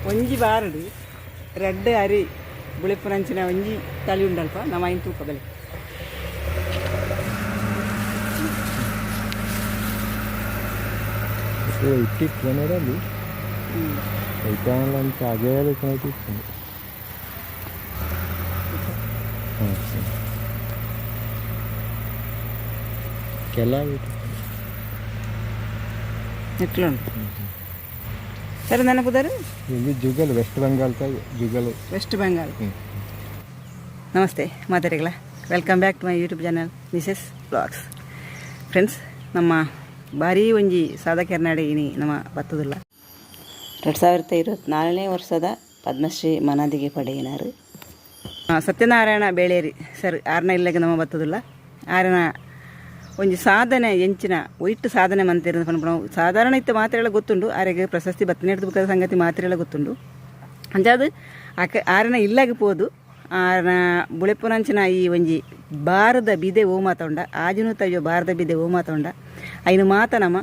ಒಂಜಿ ಬಾರಡು ರಡ್ಡ್ ಅರಿ ಬುಳೆಪುನಂಚಿನ ಒಂಜಿ ತಳಿ ಉಂಡಲ್ಪ ನಮ್ಮ ಐನ್ ತೂಕ ಬಲೆ. ಇಟ್ಟಿಪ್ಪುನರಲ್ಲಿ ಐತಾನಂಚ ಅಗೇಲ ಇಪ್ಪುಂಡು. ಕೆಲವು ಎಟ್ಲುಂಡು ಸರಿ ನನ್ನ ಪುದರ್. ಇದು ಜುಗಲ್, ವೆಸ್ಟ್ ಬೆಂಗಾಲ್ ಜುಗಲ್. ವೆಸ್ಟ್ ಬೆಂಗಾಲ್. ನಮಸ್ತೆ ಮಾತಾಡಿಗಳ, welcome back to my YouTube channel Mrs blogs. Friends, ನಮ್ಮ ಭಾರೀ ಒಂಜಿ ಸಾಧಕೆರ್ನಾಡೆ ಇನಿ ನಮ್ಮ ಬತ್ತದಿಲ್ಲ. 2024ನೇ ವರ್ಷದ ಪದ್ಮಶ್ರೀ ಮನಾದಿಗೆ ಪಡೆಯಿನಾರು ಸತ್ಯನಾರಾಯಣ ಬೇಳೇರಿ ಸರ್ ಆರನ ಇಲ್ಲಗೆ ನಮ್ಮ ಬತ್ತದಿಲ್ಲ. ಆರನ ಒಂಜಿ ಸಾಧನೆ ಎಂಚಿನ ಒಯ್ಟ್ ಸಾಧನೆ ಮಂತಿರೋದು ಪನ್ಪುನ ಸಾಧಾರಣ ಇತ್ತು ಮಾತ್ರೆಲ್ಲ ಗೊತ್ತುಂಡು. ಆರೆಗೆ ಪ್ರಶಸ್ತಿ ಬತ್ತನೆಡ್ದು ಸಂಗತಿ ಮಾತ್ರೆಲ್ಲ ಗೊತ್ತುಂಡು. ಅಂಚಾದ್ ಆಕೆ ಆರನ ಇಲ್ಲಗೆ ಪೋದು ಆರನ ಬುಳೆಪುನಂಚಿನ ಈ ಒಂಜಿ ಬಾರದ ಬಿದೆ ಓ ಮಾತೊಂಡ ಆಜಿನೂ ತಯ್ಯೋ ಬಾರದ ಬಿದೆ ಓ ಮಾತೊಂಡ ಐನು ಮಾತ ನಮ್ಮ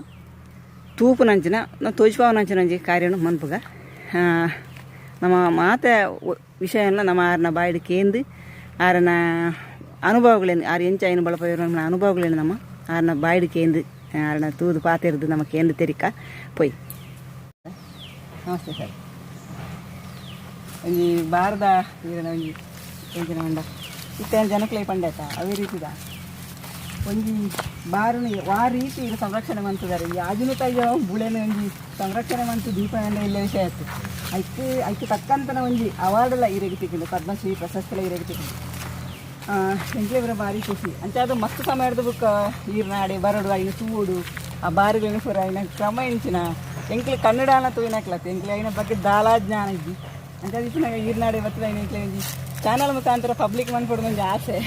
ತೂಪುನಂಚಿನ ನಾವು ತೋಜ್ಪಾವನಂಚಿನ ಒಂಜಿ ಕಾರ್ಯನು ಮನ್ಪುಗ. ನಮ್ಮ ಮಾತ ವಿಷಯನ ನಮ್ಮ ಆರನ ಬಾಯಿಡ್ ಕೇಂದು ಆರನ ಅನುಭವಗಳೇನು ಆರು ಎಂಚ ಐನು ಬಳಪ ನಮ್ಮ ಅನುಭವಗಳೇನು ನಮ್ಮ ಆರನ ಬಾಯಿಡ್ ಕೇಂದು ಆರನ ತೂದು ಪಾತೆರ್ದು ನಮ್ಮ ಕೇಂದು ತೆರಿಕ ಪೊಯ್. ನಮಸ್ತೆ ಸರ್. ಒಂಜಿ ಬಾರದ ಈರನ ಒಂಜಿ ಎಂಚಿನ ಮಂಡ ಇತ್ತೆ ಜನಕ್ಲೆ ಪಂಡಾತ ಅವೇ ರೀತಿದ ಒಂಜಿ ಬಾರುನು ವಾ ರೀತಿ ಇದು ಸಂರಕ್ಷಣೆ ಮಂತುದಾರೆ. ಈ ಆಜಿನ ತಯ್ಯೋ ಬುಳೆನ ಒಂಜಿ ಸಂರಕ್ಷಣೆ ಮಂತು ದೀಪ ಇಲ್ಲ ವಿಷಯ ಆಯ್ತು. ಐಕ್ ಐಕ್ ತಕ್ಕಂತನ ಒಂಜಿ ಅವಾರ್ಡೆಲ್ಲ ಈರೆಗೆ ತಿಕ್ಕಿಂಡು, ಪದ್ಮಶ್ರೀ ಪ್ರಶಸ್ತಿಲ ಈರೆಗೆ ತಿಕ್ಕಿಂಡು. ಎಂಕ್ಲೆ ಇವರ ಭಾರಿ ಖುಷಿ. ಅಂಚಾದ ಮಸ್ತ್ ಸಮಯದ ಬುಕ್ಕ ಈರ್ನಾಡೆ ಬರಡು ಐನು ತೂಡು ಆ ಬಾರಿಗಳನ್ನ ಪೂರ ಐನ ಕ್ರಮ ಎಂಚಿನ ಎಂಕ್ಲೆ ಕನ್ನಡನ ತೂಯಿನಕ್ಲತ್ ಎಂಕ್ಲೆ ಐನ ಬಗ್ಗೆ ದಾಲಾ ಜ್ಞಾನ ಇದ್ದಿ. ಅಂಚಾದ ಇಪ್ಪುನಾಗ ಈರ್ನಾಡೆ ಬತ್ತದ ಐನ ಎಂಕ್ಲೆ ಒಂಜಿ ಚಾನಲ್ ಮುಖಾಂತರ ಪಬ್ಲಿಕ್ ಮನ್ಪೊಡು ಒಂಜಿ ಆಸೆ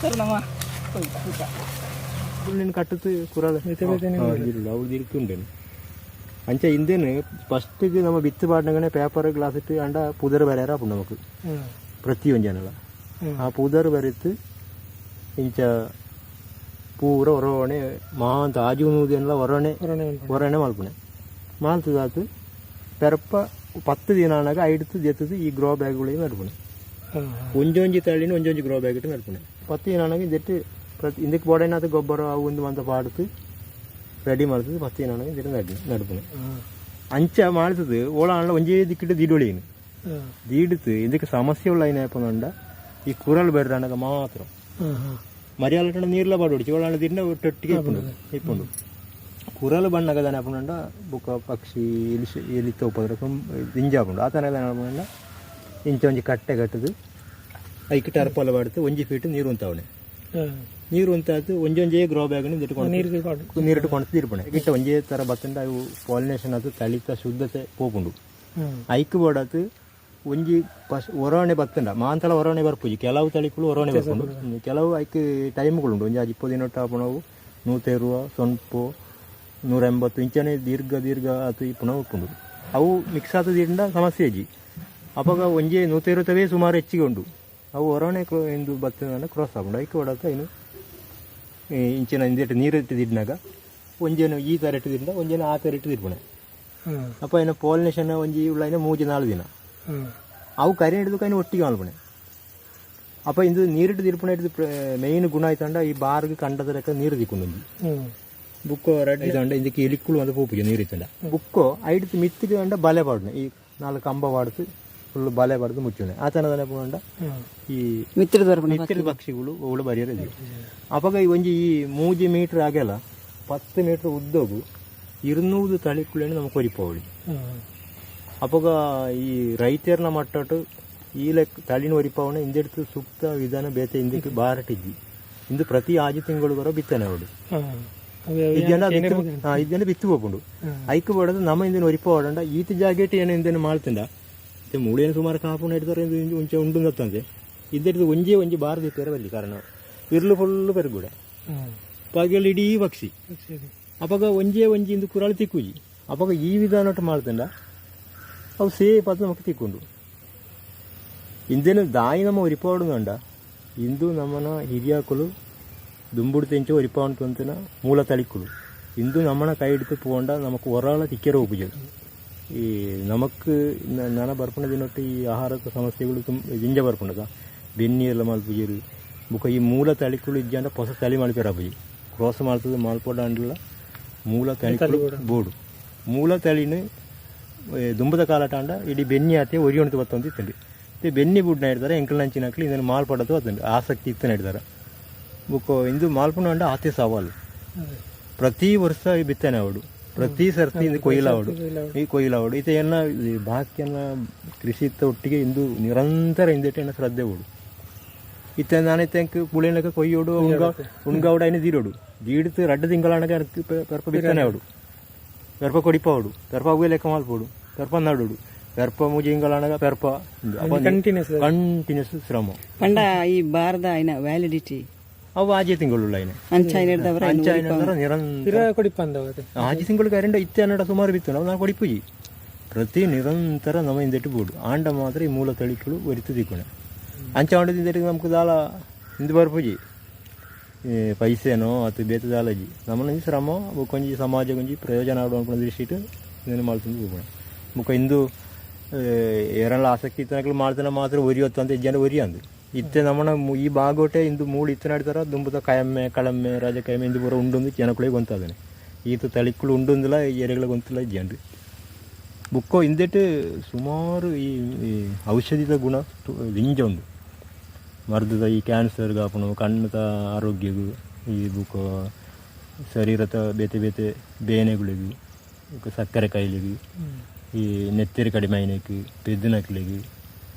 ಸರ್. ನಮ್ಮ ತೂಕ ನೀನು ಕಟ್ಟುತ್ತು ಕುರಲ್ ಅವು ತಿರುಕುಂಡೇನು. ಅಂಚ ಇಂದೇನು ಫಸ್ಟಿಗೆ ನಮ್ಮ ಬಿತ್ತು ಪಾಡ್ನಗನೆ ಪೇಪರ್ ಗ್ಲಾಸ್ ಇಟ್ಟು ಅಂಡ ಪುದರ್ ಬರೆಯಾರ ಅಪ್ಪು ನಮಕ್ ಪ್ರತಿಯೊಂದು ಜನಲ ಆ ಪುದರ್ ಬರೆತು ಇಂಚ ಪೂರ ಹೊರವಣೆ ಮಾಂತ ಆಜು ನೂದೆಲ್ಲ ಹೊರಣೆ ಹೊರಣೆ ಮಲ್ಪುಣೆ ಮಾಲ್ತದಾತು ಪೆರಪ್ಪ 10 ದಿನ ಆನಾಗ ಐಡ್ತು ದೆತ್ತದು ಈ ಗ್ರೋ ಬ್ಯಾಗ್ಗಳಿಗೆ ನಡ್ಪುಣೆ. ಒಂಜೊಂಜಿ ತಳ್ಳಿನ ಒಂಜೊಂಜಿ ಗ್ರೋ ಬ್ಯಾಗ್ ಇಟ್ಟು ನಡ್ಪುಣೆ. 10 ದಿನ ಆನಾಗ ಇದೆಟ್ಟು ಪ್ರತಿ ಇಂದಕ್ಕೆ ಬೋಡೈನಾತ ಗೊಬ್ಬರ ಅವು ಒಂದು ಮಂತ ಪಾಡ್ತು ರೆಡಿ ಮಾಡ್ತದೆ. 10 ದಿನ ಆನಾಗ ಇದೆಟ್ಟು ನಡ್ ನಡ್ಪುಣೆ. ಅಂಚ ಮಾಡ್ತದೆ ಓಳ ಆಂಡ ಒಂಜೇ ದಿಕ್ಕಿಟ್ಟು ದೀಡೊಳಿನು ದೀಡುತ್ತು. ಇದಕ್ಕೆ ಸಮಸ್ಯೆ ಉಳ್ಳ ಏನಾಪಂಡ ಈ ಕುರಲ್ ಬೆರ್ರಾನಗ ಮಾತ್ರ ಮರಿಯಾಲಟಂಡ ನೀರ್ಲ ಪಾಡು ಹೊಡಿಚಿ ಓಳಾಂಡ ದಿನ ಒಟ್ಟೊಟ್ಟಿಗೆ ಇಪ್ಪುಂಡು ಇಪ್ಪುಂಡು. ಕುರಲ್ ಬಣ್ಣಗ ದಾನೆ ಅಪುಂಡ ಬುಕ್ಕ ಪಕ್ಷಿ ಎಲಿ ಎಲಿತ ಉಪದ್ರ ದಿಂಜ ಆಪುಂಡು. ಆತನ ದಾನೆ ಇಂಚ ಒಂಜಿ ಕಟ್ಟೆ ಕಟ್ಟದು ಐಕ್ ಟರ್ಪಲ ಬಾಡ್ತು ಒಂಜಿ ಫೀಟ್ ನೀರು ಉಂತಾವಣೆ. ನೀರು ಉಂತಾತು ಒಂಜೊಂಜೇ ಗ್ರೋ ಬ್ಯಾಗ್ ನೀರು ನೀರಿಟ್ಟು ಕೊಂಡು ತೀರ್ಪಣೆ ಗಿಟ್ಟ ಒಂಜೇ ಥರ ಬತ್ತಂಡ ಅವು ಪಾಲಿನೇಷನ್ ಆತು ತಳಿತ ಶುದ್ಧತೆ ಪೋಪುಂಡು. ಐಕ್ ಬೋಡಾತು ಒಂಜಿ ಪಸ್ ಒರವಣೆ ಬತ್ತಂಡ ಮಾಂತಲ ಒರವಣೆ ಬರ್ಪುಜಿ. ಕೆಲವು ತಳಿಕುಲು ಒರವಣೆ ಬರ್ಪುಂಡು, ಕೆಲವು ಐಕ್ ಟೈಮ್ಗಳು ಉಂಡು. ಒಂಜಿ 20 ದಿನ ಆಪುನವು ನೂತೆರುವ ಸೊಂಪು 180 ಇಂಚನೆ ದೀರ್ಘ ದೀರ್ಘ ಆತು ಇಪ್ಪುನ ಉಪ್ಪುಂಡು. ಅವು ಮಿಕ್ಸ್ ಆತು ದಿಂಡ ಸಮಸ್ಯೆ ಇಜ್ಜಿ. ಅಪಗ ಒಂಜೇ ನೂತೆರುತ್ತವೇ ಸುಮಾರು ಹೆಚ್ಚಿಗೆ ಉಂಡು. ಅವು ಒರವಣೆ ಇಂದು ಬತ್ತಂಡ ಕ್ರಾಸ್ ಆಪುಂಡು. ಐಕ್ ಬೋಡಾತು ಐನು ಇಂಚಿನ ಇಂದೆಟ್ ನೀರು ಇಟ್ಟು ದಿಡ್ನಾಗ ಒಂಜೇನು ಈ ಥರ ಇಟ್ಟು ದಿಂಡ ಒಂಜೇನು ಆ ಥರ ಇಟ್ಟು ತಿರ್ಪುಣೆ. ಅಪ್ಪ ಏನು ಪಾಲಿನೇಷನ್ ಒಂಜಿ ಉಳ್ಳ ಮೂಜಿ ನಾಲ್ಕು ದಿನ ಅವು ಕರಿ ಹಿಡಿದು ಕೈನ ಒಟ್ಟಿಗೆ ಮಲ್ಪಣೆ. ಅಪ್ಪ ಇಂದು ನೀರಿಟ್ಟು ತಿರ್ಪುಣೆ ಹಿಡಿದು ಮೇಯ್ನ್ ಗುಣ ಆಯ್ತಂಡ ಈ ಬಾರ್ಗೆ ಕಂಡದ ಲೆಕ್ಕ ನೀರು ದಿಕ್ಕೊಂಡು ಒಂಜಿ ಬುಕ್ಕೋ ರೆಡ್ ಇದಂಡ ಇದಕ್ಕೆ ಎಲಿಕ್ಕುಳು ಅಂತ ಪೋಪುಜಿ ನೀರು ಇತ್ತಂಡ. ಬುಕ್ಕೋ ಐಡ್ತು ಮಿತ್ತಿಗೆ ಅಂಡ ಬಲೆ ಪಾಡುನೆ. ಈ ನಾಲ್ಕು ಕಂಬ ಪಾಡ್ತು ಫುಲ್ ಬಲೆ ಪಾಡ್ದು ಮುಚ್ಚುನೆ. ಆತನ ಪಂಡ ಈ ಮಿತ್ರದ ಮಿತ್ತಿರದ ಪಕ್ಷಿಗಳು ಅವುಗಳು ಬರಿಯರ. ಅಪಗ ಈ ಒಂಜಿ ಈ ಮೂಜಿ ಮೀಟರ್ ಆಗಲ್ಲ 10 ಮೀಟರ್ ಉದ್ದಗು 200 ತಳಿಕುಳೇನು ನಮಗೆ ಕೊರಿಪೋವಳಿ. ಅಪಗ ಈ ರೈತರ್ನ ಮಟ್ಟಟು ಈ ಲೆಕ್ಕ ತಳಿನ ಒರಿಪಾವಣೆ ಹಿಂದೆಡ್ತು ಸೂಕ್ತ ವಿಧಾನ ಬೇತೆ ಹಿಂದಕ್ಕೆ ಬಾರಟಿದ್ದಿ. ಇಂದು ಪ್ರತಿ ಆಜಿ ತಿಂಗಳು ಬರೋ ಬಿತ್ತನೆ ಅವಳು ಇದ್ಯಂಡ ಇದ್ಯಂಡ ಬಿತ್ತು ಹೋಗುಂಡು. ಐಕ್ ಬೋಡದು ನಮ್ಮ ಹಿಂದಿನ ಒರಿಪಾವಡಂಡ ಈತ ಜಾಗೆಟ್ ಏನು ಹಿಂದಿನ ಮಾಡ್ತಂಡ ಮೂಳೇನು ಸುಮಾರು ಕಾಪುನ ಹಿಡ್ತಾರೆ ಒಂಚೆ ಉಂಡು ತಂದೆ ಇದ್ದೆಡ್ದು ಒಂಜೇ ಒಂಜಿ ಬಾರ ದಿಕ್ಕರೆ ಬಲ್ಲಿ. ಕಾರಣ ಇರ್ಲು ಫುಲ್ಲು ಪೆರುಗುಡೆ ಪಗಲ್ ಇಡೀ ಪಕ್ಷಿ. ಅಪಗ ಒಂಜೇ ಒಂಜಿ ಇಂದು ಕುರಾಳು ತಿಕ್ಕುಜಿ. ಅಪಗ ಈ ವಿಧಾನ ಮಾಡ್ತಂಡ ಅವು ಸೇಫ್ ಅದು ನಮಕ್ ತಿಕ್ಕೊಂಡು. ಇಂದೇನು ದಾಯಿ ನಮ್ಮ ಒರಿಪಾಡುಂಡ ಇಂದು ನಮ್ಮನ ಹಿರಿಯಾಕುಲು ದುಂಬುಡು ತೆಂಚು ಒರಿಪಾವಂತು ಅಂತಿನ ಮೂಲ ತಳಿಕುಲು. ಇಂದು ನಮ್ಮನ ಕೈ ಹಿಡಿದು ಪೋಂಡ ನಮಕ್ ಒರಾಳ ತಿಕ್ಕೆರ ಒಪ್ಪುಜು. ಈ ನಮಕ್ ನನ ಬರ್ಪುನ ದಿನೊಟ್ಟು ಈ ಆಹಾರದ ಸಮಸ್ಯೆಗಳು ತುಂಬ ಜಿಂಜ ಬರ್ಪುಂಡದ ಬೆನ್ನಿ ಎಲ್ಲ ಮಲ್ಪುಜೆರ್ ಬೊಕ ಈ ಮೂಲ ತಳಿಕುಲು ಇಜ್ಜಾಂಡ ಪೊಸ ತಳಿ ಮಲ್ಪೆರ ಆಪುಜಿ ಕ್ರಾಸ್ ಮಲ್ತುದು ಮಲ್ಪೊಡಾಂಡಲ ಮೂಲ ತಳಿಕುಲು ಬೋಡು ಮೂಲ ತಳಿನ್ ದುಂಬುದ ಕಾಲಟಾಂಡ ಇಡೀ ಬೆನ್ನಿ ಆತೆ ಒರಿಯೊಂದು ಬತ್ತೊಂದು ಇತ್ತುಂಡು ಇತ್ತೆ ಬೆನ್ನಿ ಬುಡ್ನ ಇಡ್ತಾರೆ ಎಂಕಲ್ನಂಚಿನಕ್ಲು ಇಂದೆನ್ ಮಾಲ್ಪಡದು ಬತ್ತುಂಡು ಆಸಕ್ತಿ ಇತ್ತನ ಇಡ್ತಾರೆ ಬೊಕ ಇಂದು ಮಾಲ್ಪುನ ಆತೆ ಸವಾಲು ಪ್ರತಿ ವರ್ಷ ಈ ಬಿತ್ತನೆ ಅವಡು ಪ್ರತಿ ಸರ್ತಿ ಇಂದು ಕೊಯ್ಲಾವಡು ಈ ಕೊಯ್ಲಾವಡು ಇತ್ತೆ ಎನ್ನ ಈ ಬಾಕಿಯನ್ನ ಕೃಷಿತ್ತ ಒಟ್ಟಿಗೆ ಇಂದು ನಿರಂತರ ಇಂದೆಟ್ ಎನ್ನ ಶ್ರದ್ಧೆ ಓಡು ಇತ್ತೆ ನಾನಿತ್ತೆ ಎಂಕ್ ಪುಳಿನಕ ಕೊಯ್ಯೋಡು ಉಣ್ಗ ಉಣ್ಗಾವಡು ಐನ ದೀರೋಡು ದೀಡ್ತು ರಡ್ಡು ತಿಂಗಳಾನಗ ಎನಕ್ ಪೆರ್ಪ ಬಿತ್ತನೆ ಅವಡು ಪೆರ್ಪ ಕೊಡಿಪಾವಡು ಪೆರ್ಪ ಅವ್ವೆ ಲೆಕ್ಕ ಮಲ್ಪೋಡು ಪೆರ್ಪ ನಡುಡು ಪೆರ್ಪ ಮೂಜಿ ತಿಂಗಳಾನಗ ಪೆರ್ಪ ಕಂಟಿನ್ಯೂಸ್ ಕಂಟಿನ್ಯೂಸ್ ಶ್ರಮ ಪಂಡ ಈ ಬಾರದ ಐನ ವ್ಯಾಲಿಡಿಟಿ ಅವು ಆಜೆ ತಿಂಗಳುಳ್ಳ ಐನೆ ಅಂಚ ಐನೆಡ್ದವರ ಅಂಚ ಐನ ನಿರಂತರ ಕೊಡಿಪಂದವ ಆಜಿ ತಿಂಗಳು ಕರೆಂಡ ಇತ್ತೆ ಅನ್ನಡ ಸುಮಾರು ಬಿತ್ತು ನಾವು ನಾವು ಕೊಡಿಪುಜಿ ಪ್ರತಿ ನಿರಂತರ ನಮ್ಮ ಹಿಂದೆಟ್ಟು ಬೋಡು ಆಂಡ ಮಾತ್ರ ಈ ಮೂಲ ತಳಿಕುಲು ಒರಿತು ದಿಕ್ಕೊಣೆ ಅಂಚ ಆಂಡದಿಂದ ನಮ್ಗೆ ದಾಲ ಇಂದು ಬರ್ಪುಜಿ ಈ ಪೈಸೆನೋ ಅಥವಾ ಬೇತ ದಾಲಜಿ ನಮ್ಮನ ಶ್ರಮ ಬೊಕ್ಕೊಂಜಿ ಸಮಾಜ ಕೊಂಜಿ ಪ್ರಯೋಜನ ಆಡು ಅನ್ಕೊಂಡ ದೃಷ್ಟಿಟ್ ಇದನ್ನು ಮಾಡ್ತಂದು ಹೋಗೋಣ ಬೊಕ್ಕ ಇಂದು ಏರಲ್ಲ ಆಸಕ್ತಿ ಇತ್ತನಕ್ಲು ಮಾಡ್ತಾನೆ ಮಾತ್ರ ಒರಿಯೊತ್ತು ಅಂತ ಇಜ್ಜಾಂಡ ಒರಿ ಅಂದು ಇತ್ತೆ ನಮ್ಮನ ಈ ಬಾಗೋಟೆ ಇಂದು ಮೂಳು ಇತ್ತನಾಡ್ತಾರ ದುಂಬುದ ಕಯಮ್ಮೆ ಕಳಮ್ಮೆ ರಾಜಕಯಮ್ಮೆ ಇಂದು ಪೂರ ಉಂಡೊಂದು ಜನಕುಳಿಗೆ ಗೊಂತಾದನೆ ಈತ ತಳಿಕ್ಕುಳು ಉಂಡೊಂದಿಲ್ಲ ಈ ಎರೆಗಳ ಗೊಂತಿಲ್ಲ ಇಜ್ಜಾಂಡು ಬುಕ್ಕೋ ಹಿಂದೆಟ್ ಸುಮಾರು ಈ ಈ ಔಷಧಿದ ಗುಣ ದಿಂಜ ಉಂಡು ಮರ್ದದ ಈ ಕ್ಯಾನ್ಸರ್ ಗಾಪುನು ಕಣ್ಣುದ ಆರೋಗ್ಯಗು ಈ ಬುಕ್ಕ ಶರೀರದ ಬೇತೆ ಬೇತೆ ಬೇನೆಗಳಿಗೂ ಬೊಕ್ಕ ಸಕ್ಕರೆ ಕಾಯಿಲೆಗು ಈ ನೆತ್ತೆರು ಕಡಿಮೆ ಆಯ್ನಕ್ ಪೆದ್ದುನಕ್ಲೆಗ್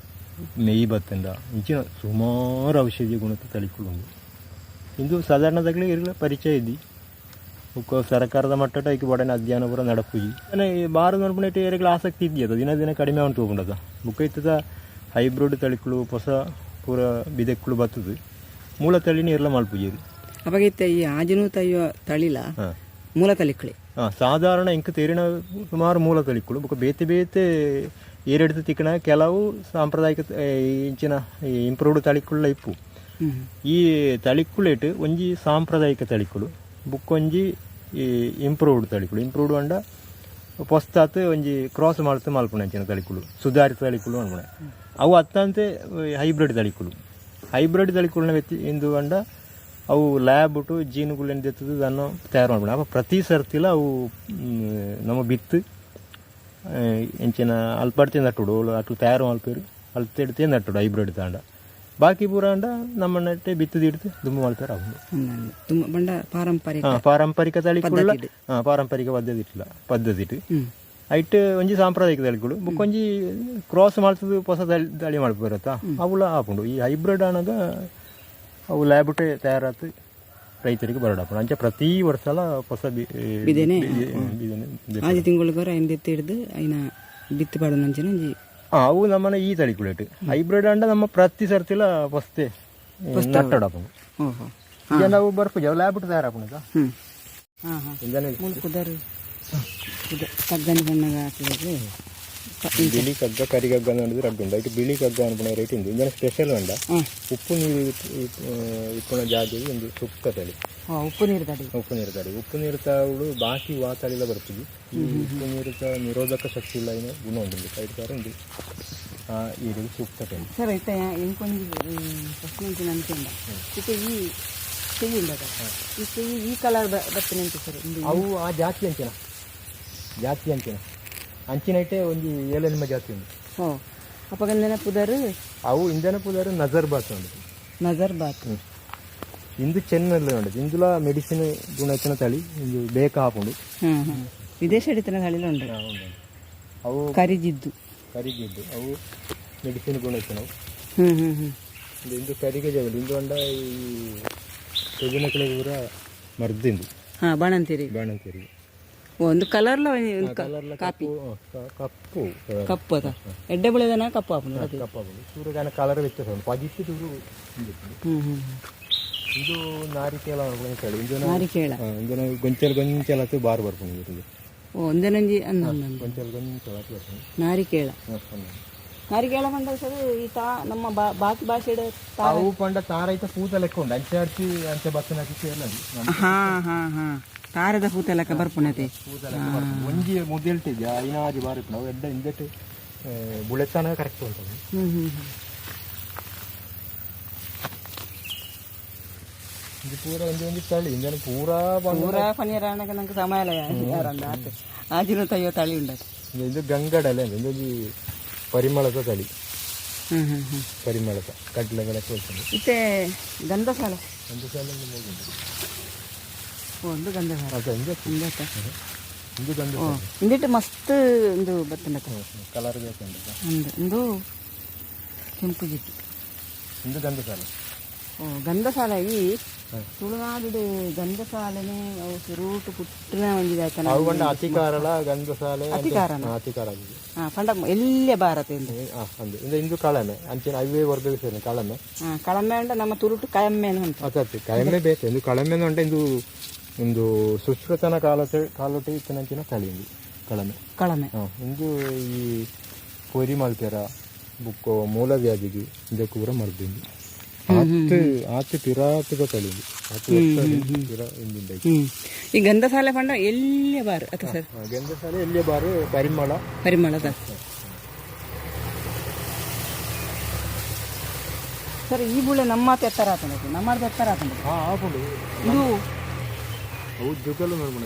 ಮೇಯ್ ಬತ್ತಂಡ ಇಂಚಿನ ಸುಮಾರು ಔಷಧಿ ಗುಣದ ತಳಿಕುಲು ಉಂಡು ಇಂದು ಸಾಧಾರಣದಾಗಲೇ ಇರಲ ಪರಿಚಯ ಇದ್ದಿ ಬೊಕ್ಕ ಸರ್ಕಾರದ ಮಟ್ಟಟ ಐಕ್ ಬಡನೆ ಅಧ್ಯಯನ ಪೂರ ನಡಪುಜಿ ಅನೆ ಈ ಬಾರ ನೋಡ್ಪುನೆಟ್ ಏರೆಗ್ಲ ಆಸಕ್ತಿ ಇದ್ದಿಯದ ದಿನ ದಿನ ಕಡಿಮೆ ಉಂಟು ಹೋಗುಂಡದ ಬೊಕ್ಕ ಇತ್ತದ ಹೈಬ್ರಿಡ್ ತಳಿಕುಲು ಹೊಸ ಪೂರ ಬಿದೆಕ್ಕುಲು ಬತ್ತದು ಮೂಲ ತಳಿನ ಇರ್ಲ ಮಲ್ಪುಜೆರ್ ಅವಾಗ ಇತ್ತೆ ಈ ಆಜಿನೂ ತಯ್ಯೋ ತಳಿಲ ಮೂಲ ತಳಿಕುಳೆ ಹಾಂ ಸಾಧಾರಣ ಇಂಕ್ ತೇರಿನ ಸುಮಾರು ಮೂಲ ತಳಿಕುಲು ಬೊಕ್ಕ ಬೇತೆ ಬೇತೆ ಏರೆಡ್ದು ತಿಕ್ಕಣ ಕೆಲವು ಸಾಂಪ್ರದಾಯಿಕ ಇಂಚಿನ ಇಂಪ್ರೂವ್ಡ್ ತಳಿಕುಲ್ಲ ಇಪ್ಪು ಈ ತಳಿಕ್ಕುಲೇಟ್ ಒಂಜಿ ಸಾಂಪ್ರದಾಯಿಕ ತಳಿಕುಲು ಬುಕ್ಕೊಂಜಿ ಈ ಇಂಪ್ರೂವ್ಡ್ ತಳಿಕುಲು ಇಂಪ್ರೂವ್ಡ್ ಪಂಡ ಪೊಸ್ತಾತ್ ಒಂಜಿ ಕ್ರಾಸ್ ಮಲ್ತ್ ಮಲ್ಪುನ ಅಂಚಿನ ತಳಿಕುಲು ಸುಧಾರಿತ ತಳಿಕುಲು ಅನ್ಪುಣ ಅವು ಅತ್ತಂತೆ ಹೈಬ್ರಿಡ್ ತಳಿಕುಲು ಹೈಬ್ರಿಡ್ ತಳಿಕುಲ್ನ ವ್ಯತ್ತಿ ಇಂದು ಪಂಡ ಅವು ಲ್ಯಾಬ್ ಬಿಟ್ಟು ಜೀನುಗುಲೆನ್ ದೆತ್ತದು ದನ್ನು ತಯಾರು ಮಲ್ಪುಣ ಅಪ ಪ್ರತಿ ಸರ್ತಿಲ ಅವು ನಮ್ಮ ಬಿತ್ತು ಎಂಚಿನ ಅಲ್ಪಡ್ತಿ ನಟ್ಟುಡು ಅಕ್ಲು ತಯಾರು ಮಲ್ಪೇರು ಅಲ್ತೆಡ್ತೇ ನಟ್ಟುಡು ಹೈಬ್ರಿಡ್ ತಾಂಡ ಬಾಕಿ ಪೂರ ಅಂಡ ನಮ್ಮ ನೆಟ್ಟೆ ಬಿತ್ತು ದಿಡ್ದು ದುಂಬು ಮಲ್ಪೇರು ಅವು ತುಂಬ ಬಂಡ ಪಾರಂಪರಿಕ ಪಾರಂಪರಿಕ ತಳಿಕುಲ್ಲ ಪಾರಂಪರಿಕ ಪದ್ಧತಿ ಇಟ್ಟಿಲ್ಲ ಪದ್ಧತಿ ಇಟ್ಟು ಐಟ್ ಒಂಜಿ ಸಾಂಪ್ರದಾಯಿಕ ತಳಿಕುಲು ಬೊಕ್ಕೊಂಜಿ ಕ್ರಾಸ್ ಮಲ್ತದು ಹೊಸ ತಳಿ ತಳಿ ಮಲ್ಪುರತ್ತ ಅವುಲ ಆಪುಂಡು ಈ ಹೈಬ್ರಿಡ್ ಆನಗ ಅವು ಲ್ಯಾಬುಟೆ ತಯಾರಾತು ರೈತರಿಗೆ ಬರಡಾಪುಂಡು ಅಂಚ ಪ್ರತಿ ವರ್ಷಲ ಹೊಸ ಬಿದೆನೆ? ಬಿದೆನೆ ಆಜಿ ತಿಂಗಳಿಗೆ ಐನ ದೆತ್ತಿ ಹಿಡ್ದು ಐನ ಬಿತ್ತು ಪಾಡುನ ಅಂಚಿನ ಒಂಜಿ ಅವು ನಮ್ಮನ ಈ ತಳಿಕುಲೇಟ್ ಹೈಬ್ರಿಡ್ ಅಂಡ ನಮ್ಮ ಪ್ರತಿ ಸರ್ತಿಲ ಹೊಸ್ತೆ ನಟ್ಟಡಾಪುಂಡು ಓಹೋ ಈಗ ನಾವು ಬರ್ಪುಜಿ ಅವು ಲ್ಯಾಬುಟ್ ತಯಾರಾಪುಂಡು ಹ್ಮ್ ಹಾಂ ಹಾಂ ಇಂದನೆ ಮೂಲು ಕುದರು ಕಗ್ಗನ ಬಣ್ಣಗ ಹಾಕಿದ್ರೆ ಬಿಳಿ ಕಗ್ಗ ಕರಿಗಗ್ಗ ಅನ್ನೋದು ರಡ್ಡು ಉಂಡು ಐಟ್ ಬಿಳಿ ಕಗ್ಗ ಅನ್ಪುನ ರೇಟ್ ಉಂಡು ಇಂದನೆ ಸ್ಪೆಷಲ್ ಉಂಡ ಉಪ್ಪು ನೀರು ಇಪ್ಪುನ ಜಾಗೆಗೆ ಒಂದು ಸುಕ್ಕ ತಳಿ ಉಪ್ಪು ನೀರು ತಡಿ ಉಪ್ಪು ನೀರು ತಳಿ ಉಪ್ಪು ನೀರು ತಾವಳು ಬಾಕಿ ವಾ ತಳಿಲ ಬರ್ಪುಜಿ ಈ ಉಪ್ಪು ನೀರು ನಿರೋಧಕ ಶಕ್ತಿ ಉಳ್ಳ ಐನ ಗುಣ ಉಂಡು ಐಟ್ ಕಾರ ಉಂಡು ಆ ಏರಿಯಾಗ್ ಸೂಕ್ತ ತಳಿ ಸರ್ ಇತ್ತೆ ಎಂಕೊಂಜಿ ಪ್ರಶ್ನೆ ಉಂಟು ನನ್ಕೆಂಡ ಇತ್ತೆ ಈ ಚೆಯ್ಯಿ ಉಂಡದ ಈ ಚೆಯ್ಯಿ ಈ ಕಲರ್ ಬತ್ತಿನಂತೆ ಸರ್ ಇಂದು ಅವು ಆ ಜಾತಿ ಅಂಚಿನ ಜಾತಿ ಅಂಚಿನ ಅಂಚಿನ ಐಟೆ ಒಂಜಿ ಏಲೆನ್ಮ ಜಾತಿ ಉಂಡು ಓ ಅಪಗಂದನ ಪುದರ್ ಅವು ಇಂದನ ಪುದಾರು ನಜರ್ ಬಾತ್ ಉಂಡು ನಜರ್ ಬಾತ್ ಇಂದು ಚೆನ್ನೆಲ್ಲ ಉಂಡು ಇಂದುಲ ಮೆಡಿಸಿನ್ ಗುಣ ಇತ್ತಿನ ತಳಿ ಇಂದು ಬೇಕ ಹಾಪುಂಡು ಹಾಂ ಹಾಂ ವಿದೇಶ ಹಿಡಿತನ ತಳಿಲ ಉಂಡು ಅವು ಕರಿಜಿದ್ದು ಕರಿಗಿದ್ದು ಅವು ಮೆಡಿಸಿನ್ ಗುಣ ಇತ್ತಿನವು ಹ್ಮ್ ಹ್ಮ್ ಹ್ಮ್ ಇಂದು ಇಂದು ಕರಿಗೆ ಜಗಡು ಇಂದು ಅಂಡ ಈ ಪೆದಿನಕಲೆ ಪೂರ ಮರ್ದಿಂದು ಹಾಂ ಬಾಣಂತೀರಿ ಬಾಣಂತಿಯರಿಗೆ ಒಂದು ಕಲರ್ಲ ಕಾಪಿ ಕಪ್ಪು ಕಪ್ಪು ಅದ ಎಡ್ಡೆ ಬೆಳೆದನ ಕಪ್ಪು ಆಪುಂಡು ಅದು ಕಪ್ಪಾಪುಂಡು ಸೂರ್ಯಗಾನ ಕಲರ್ ವ್ಯತ್ಯಾಸ ಉಂಟು ಪಜಿತ್ತು ಚೂರು ಇಂದಿತ್ತು. ಹ್ಮ್ ಹ್ಮ್ ಇಂದು ನಾರಿಕೇಳ ಅನ್ಕೊಂಡು ಹೇಳಿ ಇಂದು ನಾರಿಕೇಳ ಇಂದು ಗೊಂಚಲು ಗೊಂಚಲತ್ತು ಬಾರ್ ಬರ್ಪುಂಡು ಇದು ಓ ಒಂದೇನೊಂಜಿ ಅಂದ ಅಂದ ಗೊಂಚಲು ಗೊಂಚಲತ್ತು ಬರ್ಪುಂಡು ನಾರಿಕೇಳ ಹ, ಅಂದು. ನಾರಿಕೇಳ ಪಂಡ ಸರ್ ಈ ತಾ ನಮ್ಮ ಬಾಕಿ ಭಾಷೆಡ್ ತಾ ಅವು ಪಂಡ ತಾರೈತ ಪೂತ ಲೆಕ್ಕ ಉಂಟು ಅಂಚೆ ಅರ್ಚಿ ಅಂಚೆ ಬತ್ತನ ಹಾಕಿ ಸೇರ್ಲದು ಹಾ ಹಾ ಹಾ ತಾರೆದ ಪೂತೆಲಕ ಬರ್ಪುನತೆ. ಒಂಜಿ ಮುದೆಲ್ಟ್ ಇದೆ ಐನಾಜಿ ಬಾರಿ ಇಪ್ಪುಂಡು. ಅವು ಎಡ್ಡೆ ಇಂದೆಟ್ ಬುಳೆತ್ತಾನ ಕರೆಕ್ಟ್ ಉಂಟು. ಹ್ಮ್ ಹ್ಮ್ ಹ್ಮ್. ಇದು ಪೂರ ಒಂಜಿ ಒಂಜಿ ತಳಿ ಇಂದೆನ ಪೂರಾ ಬಂದು. ಪೂರಾ ಪನೀರ್ ಆನಗ ನಂಗೆ ಸಮಯ ಯಾರಂದ ಆತು ಆಜಿನ ತಯ್ಯೋ ತಳಿ ಉಂಡದು. ಇದು ಗಂಗಡಲೆ ಅಂತ, ಇಂದೊಂಜಿ ಪರಿಮಳದ ತಳಿ. ಹ್ಮ್ ಹ್ಮ್ ಹ್ಮ್. ಪರಿಮಳದ ಕಡ್ಲೆಗಳ ತೋಳ್ತದೆ. ಇತ್ತೆ ಗಂಧಸಾಲ. ಗಂಧಸಾಲೆ ಒಂದು ಮೂಗುಂಟು. ಒಂದು ಗಂಧಸಾಲ. ಅದು ಇಂದೆ. ಇಂದೆತ್ತ? ಇಂದು ಗಂಧ. ಓ, ಇಂದಿಟ್ಟು ಮಸ್ತ್ ಇಂದು ಬತ್ತಂಡತ. ಕಲರ್ ಬೇಕುಂಟು. ಒಂದು ಇಂದು ಕೆಂಪು ಜಿಟ್ಟು. ಇಂದು ಗಂಧಸಾಲೆ. ಓ, ಗಂಧಸಾಲ. ಈ ತುಳುನಾಡು ಗಂಧಸಾಲನೆ ಅವು ಸುರೂಟು ಪುಟ್ಟನ ಒಂಜಿ ದಾಯ್ತನ. ಅವು ಪಂಡ ಅತಿಕಾರಲ ಗಂಧಸಾಲೆ. ಅತಿಕಾರನ? ಅತಿಕಾರ ಆಗಿದೆ. ಹಾ, ಪಂಡ ಎಲ್ಲೇ ಭಾರತ ಇಂದು. ಅಂದು ಇಂದು ಇಂದು ಕಳಮೆ ಅಂಚಿನ ಅವೇ ವರ್ಗ ಸೇರಿನ ಕಳಮೆ. ಹಾ, ಕಳಮೆ ಅಂಡ ನಮ್ಮ ತುಳುಟು ಕಯಮ್ಮೆ ಅಂತ. ಅತ್ತ ಅತ್ತೆ, ಕಳಮೆ ಬೇಕು. ಇಂದು ಕಳಮೆ ಉಂಟು. ಇಂದು ಒಂದು ಸುಶ್ರುತನ ಕಾಲತೆ ಕಾಲೊಟೆ ಇತ್ತಿನಂಚಿನ ತಳಿ ಇಂದು ಕಳಮೆ. ಕಳಮೆ. ಇಂದು ಈ ಪೊರಿ ಮಲ್ಪೆರ ಬುಕ್ಕೊ ಮೂಲವ್ಯಾಧಿಗೆ ಇದಕ್ಕೆ ಪೂರ ಮದ್ದು ಇಂದು. ಆತ್ ಆತ್ ಪಿರಾತದ ತಳಿ ಇಂದು. ಆತ್ ವರ್ಷ ಪಿರ ಇಂದಿಂದ. ಹ್ಮ್, ಈ ಗಂಧಸಾಲೆ ಪಂಡ ಎಲ್ಲೇ ಬಾರು ಅತ್ತ ಸರ್? ಗಂಧಸಾಲೆ ಎಲ್ಲಿಯ ಬಾರು ಪರಿಮಳ. ಪರಿಮಳದ ಸರ್, ಈ ಬುಳೆ ನಮ್ಮ ಎತ್ತರ ಆತಂಡ, ನಮ್ಮದು ಎತ್ತರ ಆತಂಡ. ಹಾ, ಆಪುಂಡು. ಇದು ಅವು ಜುಗಲು ಮಲ್ಪುನ.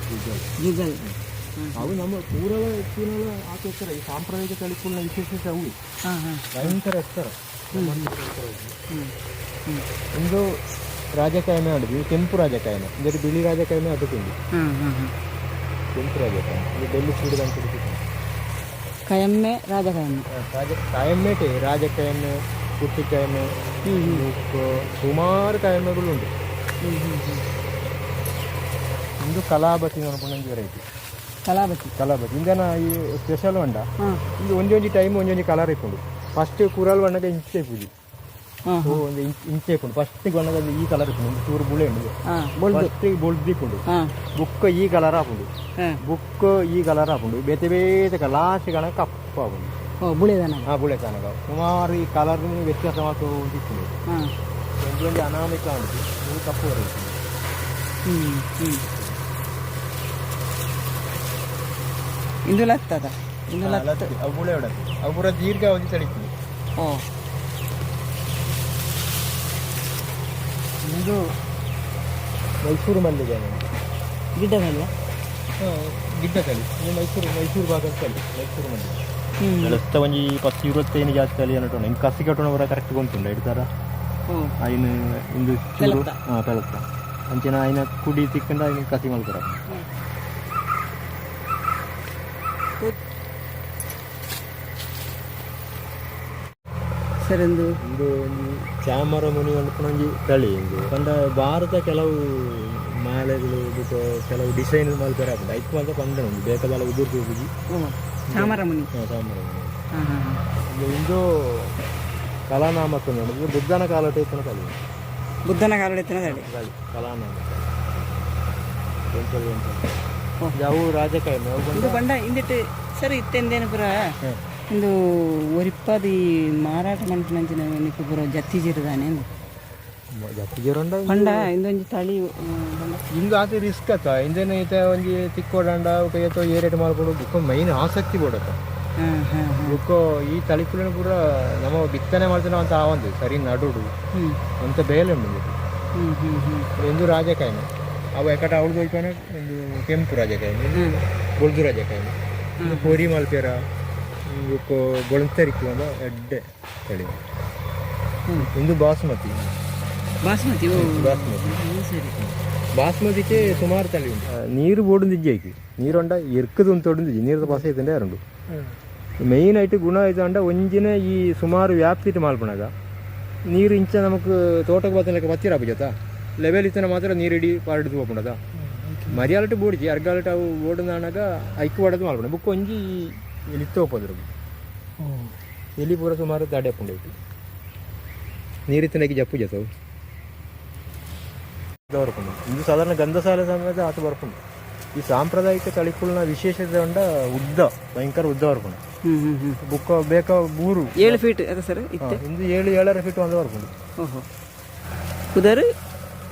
ಜುಗಲ್. ಜುಗಲ್. ಅವು ನಮ್ಮ ಪೂರವ ಎತ್ತಿನಲ ಆತ ಎತ್ತರ. ಈ ಸಾಂಪ್ರದಾಯಿಕ ತಳಿಕುಲ್ನ ವಿಶೇಷತೆ ಅವು. ಹಾ ಹಾ ಭಯಂಕರ ಎತ್ತರ. ಹ್ಮ್ ಹ್ಮ್. ಇಂದು ರಾಜಕಾಯಮೆ ಆಡುದು. ಇದು ಕೆಂಪು ರಾಜಕಾಯಮೆ. ಇಂದರೆ ಬಿಳಿ ರಾಜಕಾಯಮೆ ಅದಕ್ಕೊಂದು. ಹ್ಮ್ ಹ್ಮ್ ಹ್ಮ್. ಕೆಂಪು ರಾಜಕಾಯಮೆ ಇದು ಡೆಲ್ಲಿ ಸ್ವೀಡ್ ಅಂತ. ಕಯಮ್ಮೆ, ರಾಜಕಯಮ್ಮೆ. ರಾಜ ಕಾಯಮ್ಮೇಟೆ ರಾಜಕಾಯಮೆ, ಕುಟ್ಟಿ ಕಾಯಮೆ, ಬುಕ್ಕು ಸುಮಾರು ಕಾಯಮೆಗಳು ಉಂಟು. ಇಂದು ಕಲಾಬತಿ ಅನ್ಕೊಂಡೊಂದು ವೆರೈಟಿ. ಕಲಾಬತಿ. ಕಲಾಬತಿ ಇಂದನ ಈ ಸ್ಪೆಷಲ್ ಉಂಡ. ಹಾಂ ಇಂದು ಒಂಜಿ ಒಂಜಿ ಟೈಮ್ ಒಂಜಿ ಒಂಜಿ ಕಲರ್ ಇಪ್ಪುಂಡು. ಫಸ್ಟ್ ಕುರಲ್ ಬಣ್ಣದ ಇಂಚೆ ಪೂಜಿ. ಹಾಂ ಒಂದು ಇಂಚ್ ಇಂಚೆ ಇಪ್ಪುಂಡು. ಫಸ್ಟ್ ಬಣ್ಣದ ಈ ಕಲರ್ ಇಪ್ಪುಂಡು. ಒಂದು ಚೂರು ಬುಳೆ ಉಂಡು. ಹಾಂ, ಬೊಳ್ದು. ಫಸ್ಟ್ ಬೊಳ್ದು ಇಪ್ಪುಂಡು. ಹಾಂ ಬುಕ್ ಈ ಕಲರ್ ಆಪುಂಡು. ಹಾಂ ಬುಕ್ ಈ ಕಲರ್ ಆಪುಂಡು. ಬೇತೆ ಬೇತೆ ಲಾಸ್ಟ್ ಗಣ ಕಪ್ಪು ಆಪುಂಡು. ಓ, ಬುಳೆದನ. ಹಾ, ಬುಳೆ ಕನಕ. ಸುಮಾರು ಈ ಕಲರ್ ವ್ಯತ್ಯಾಸ ಮಾತ್ರ ಇಪ್ಪುಂಡು. ಹಾಂ ಒಂಜಿ ಒಂಜಿ ಅನಾಮಿಕ ಉಂಟು. ಇದು ಕಪ್ಪು ಬರುತ್ತೆ. ಹ್ಮ್ ಹ್ಮ್. ಇಂದು ಲತ್ತದ, ಇಂದು ಲತ್ತು. ಅವು ಬುಳೆ ಉಡತ್ತೆ. ಅವು ಪೂರ ದೀರ್ಘಾವಧಿ ತಳಿಪುಂಡು. ಓ. ಇಂದು ಮೈಸೂರು ಮಲ್ಲಿಗೆ. ಗಿಡ್ಡ ಮಲ್ಯ. ಗಿಡ್ಡ ತಳಿ ಇದು. ಮೈಸೂರು ಮೈಸೂರು ಭಾಗದ ತಳಿ ಮೈಸೂರು ಮಲ್ಲಿಗೆ. ಹ್ಮ್ ಬೆಳೆಸ್ತ ಒಂಜಿ ಪತ್ತು ಇರುವತ್ತೈದು ಜಾಸ್ತಿ ತಳಿ ಅನ್ನೋಟು. ಹಿಂಗೆ ಕಸಿ ಕಟ್ಟೋಣ ಪೂರ ಕರೆಕ್ಟ್ ಗೊಂತುಂಡು ಇಡ್ತಾರ. ಓ. ಐನು ಇಂದು ಚೂರು. ಪೆಲತ್ತ. ಹಾಂ, ಪೆಲತ್ತ. ಅಂಚಿನ ಐನ ಕುಡಿ ತಿಕ್ಕಂಡ ಐನ ಕಸಿ ಮಲ್ಪರ. ಸರ್, ಇಂದು ಇಂದು ಒಂಜಿ ಚಾಮರ ಮುನಿ ಅನ್ಪುನ ಒಂಜಿ ತಳಿ ಇಂದು. ಪಂಡ ಭಾರತ ಕೆಲವು ಮಾಲೆಗಳು ಬುಕ್ಕ ಕೆಲವು ಡಿಸೈನ್ ಮಲ್ಪೆರ ಆಪುಂಡು. ಐಕ್ ಮಾತ ಪಂಡ ಉಂಡು ಬೇಕಾದಲ್ಲ ಉದುರು ತೂಪುಜಿ. ಓ, ಚಾಮರ ಮುನಿ. ಹಾಂ, ಚಾಮರ ಮುನಿ. ಹಾಂ ಹಾಂ ಹಾಂ ಇಂದು ಇಂದು ಕಲಾನಾಮಕ ಇದು ಬುದ್ಧನ ಕಾಲಟ ಇತ್ತಿನ ತಳಿ. ಬುದ್ಧನ ಕಾಲೊಡೆತ್ತಿನ ತಳಿ. ತಳಿ ಕಲಾನಾಮಕ ಎಂಚ ಎಂಚ. ಅವು ರಾಜಕಾಯಮೆ ಅವು. ಇಂದು ಬಂಡ ಇಂದಿಟ್ಟು ಸರ್ ಇತ್ತೆಂದೇನು ಪುರ ಇಂದು ಒರಿಪ್ಪದಿ ಮಾರಾಟ ಮನ್ಪುನಂಚಿನ ನಿಕ್ಕು ಪೂರ ಜತ್ತಿ ಜಿರದಾನೆ. ಜತ್ತಿ ಜಿರಂಡ. ಪಂಡ ಇಂದೊಂಜಿ ತಳಿ ಬಂಡ. ಇಂದು ಆತ ರಿಸ್ಕ್ ಅತ್ತ. ಇಂದೇನು ಈತ ಒಂಜಿ ತಿಕ್ಕೋಡಂಡ ಏತೋ ಏರೇಟ್ ಮಾಲ್ಕೊಡು. ಬುಕ್ಕ ಮೈನ್ ಆಸಕ್ತಿ ಬೋಡತ್ತ. ಹಾಂ ಹಾಂ ಹಾಂ ಬುಕ್ಕ ಈ ತಳಿಕುಲನ ಪೂರ ನಮ್ಮ ಬಿತ್ತನೆ ಮಾಡ್ತಾನೆ ಅಂತ ಆವಂದು ಸರಿ ನಡುಡು ಹ್ಮ್ ಅಂತ ಬೇಲೆ ಉಂಡು ಇಂದೆಟ್. ಹ್ಮ್ ಹ್ಮ್ ಹ್ಮ್. ಇಂದು ರಾಜಕಾಯಮೆ. ಅವು ಎಕಟ ಅವಳು ತೋಯ್ಪಾನೆ. ಇಂದು ಕೆಂಪು ರಾಜಕಾಯಮೆ, ಇಂದು ಬೊಳ್ದು ರಾಜಕಾಯಮೆ. ಇಂದು ಪೊರಿ ಮಲ್ಪೆರ ಬುಕ್ಕ ಬೊಳಂತರಿಕ್ಕು ಒಂದು ಎಡ್ಡೆ ತಳಿ. ಇಂದು ಬಾಸುಮತಿ. ಬಾಸುಮತಿ, ಓ. ಬಾಸುಮತಿ. ಹ್ಮ್, ಸರಿ. ಬಾಸ್ಮತಿಗೆ ಸುಮಾರು ತಳಿ ಉಂಟು. ನೀರು ಬೋಡುಂದಿಜ್ಜಿ ಐಕ್. ನೀರುಂಡ ಎರ್ಕದು ಉಂತೋಡುಂದಿಜ್ಜಿ. ನೀರ್ದ ಪಸ ಇತ್ತಂಡೆ ಯಾರುಂಡು. മെയിൻ ആയിട്ട് ഗുണം ഇതാണ്ട് ಒಂಜಿನ ಈ ಸುಮಾರು ವ್ಯಾಪ್ತಿಟ್ ಮಾಲ್ಪುಣಗ ನೀರು ಇಂಚ ನಮಕ್ ತೋಟಕ್ಕೆ ಬತ್ತನಕ ಬತ್ತಿರ ಆಪುಜತ. ಲೆವೆಲ್ ಇತ್ತನ ಮಾತ್ರ ನೀರು ಇಡೀ ಪಾರ್ಡ್ ಪೋಪುಂಡದ. ಮರಿಯಾಲಟ್ ಬೋಡಿಜಿ. ಅರ್ಗಾಲಟ್ ಅವು ಬೋಡುನಾಗ ಐಕ್ ಒಡದು ಮಾಲ್ಪುಣ. ಬುಕ್ ಒಂಜಿ ಎಲಿತ್ತ ಹೋಪದ್ರು ಎಲಿ ಪೂರ ಸುಮಾರು ದಾಡಿ ಆಪುಂಡು ಐಟ್. ನೀರಿತ್ತನಕ್ಕೆ ಜಪ್ಪು ಜತವು ಬರ್ಪುಂಡು. ಇದು ಸಾಧಾರಣ ಗಂಧಸಾಲೆ ಸಮಯದ ಆತ ಬರ್ಪುಂಡು. ಈ ಸಾಂಪ್ರದಾಯಿಕ ತಳಿಕುಲ್ನ ವಿಶೇಷತೆ ಉಂಡ ಉದ್ದ, ಭಯಂಕರ ಉದ್ದ ಬರ್ಪುಂಡು. ಹ್ಮ್ ಹ್ಮ್ ಹ್ಮ್. ಬುಕ್ಕ ಬೇಕ ಬೂರು. 7 ಫೀಟ್ ಅದ ಸರ್ ಇತ್ತೆ. ಇಂದು 7 7.5 ಫೀಟ್ ಒಂದು ಬರ್ಪುಂಡು. ಓಹೋ, ಕುದರು.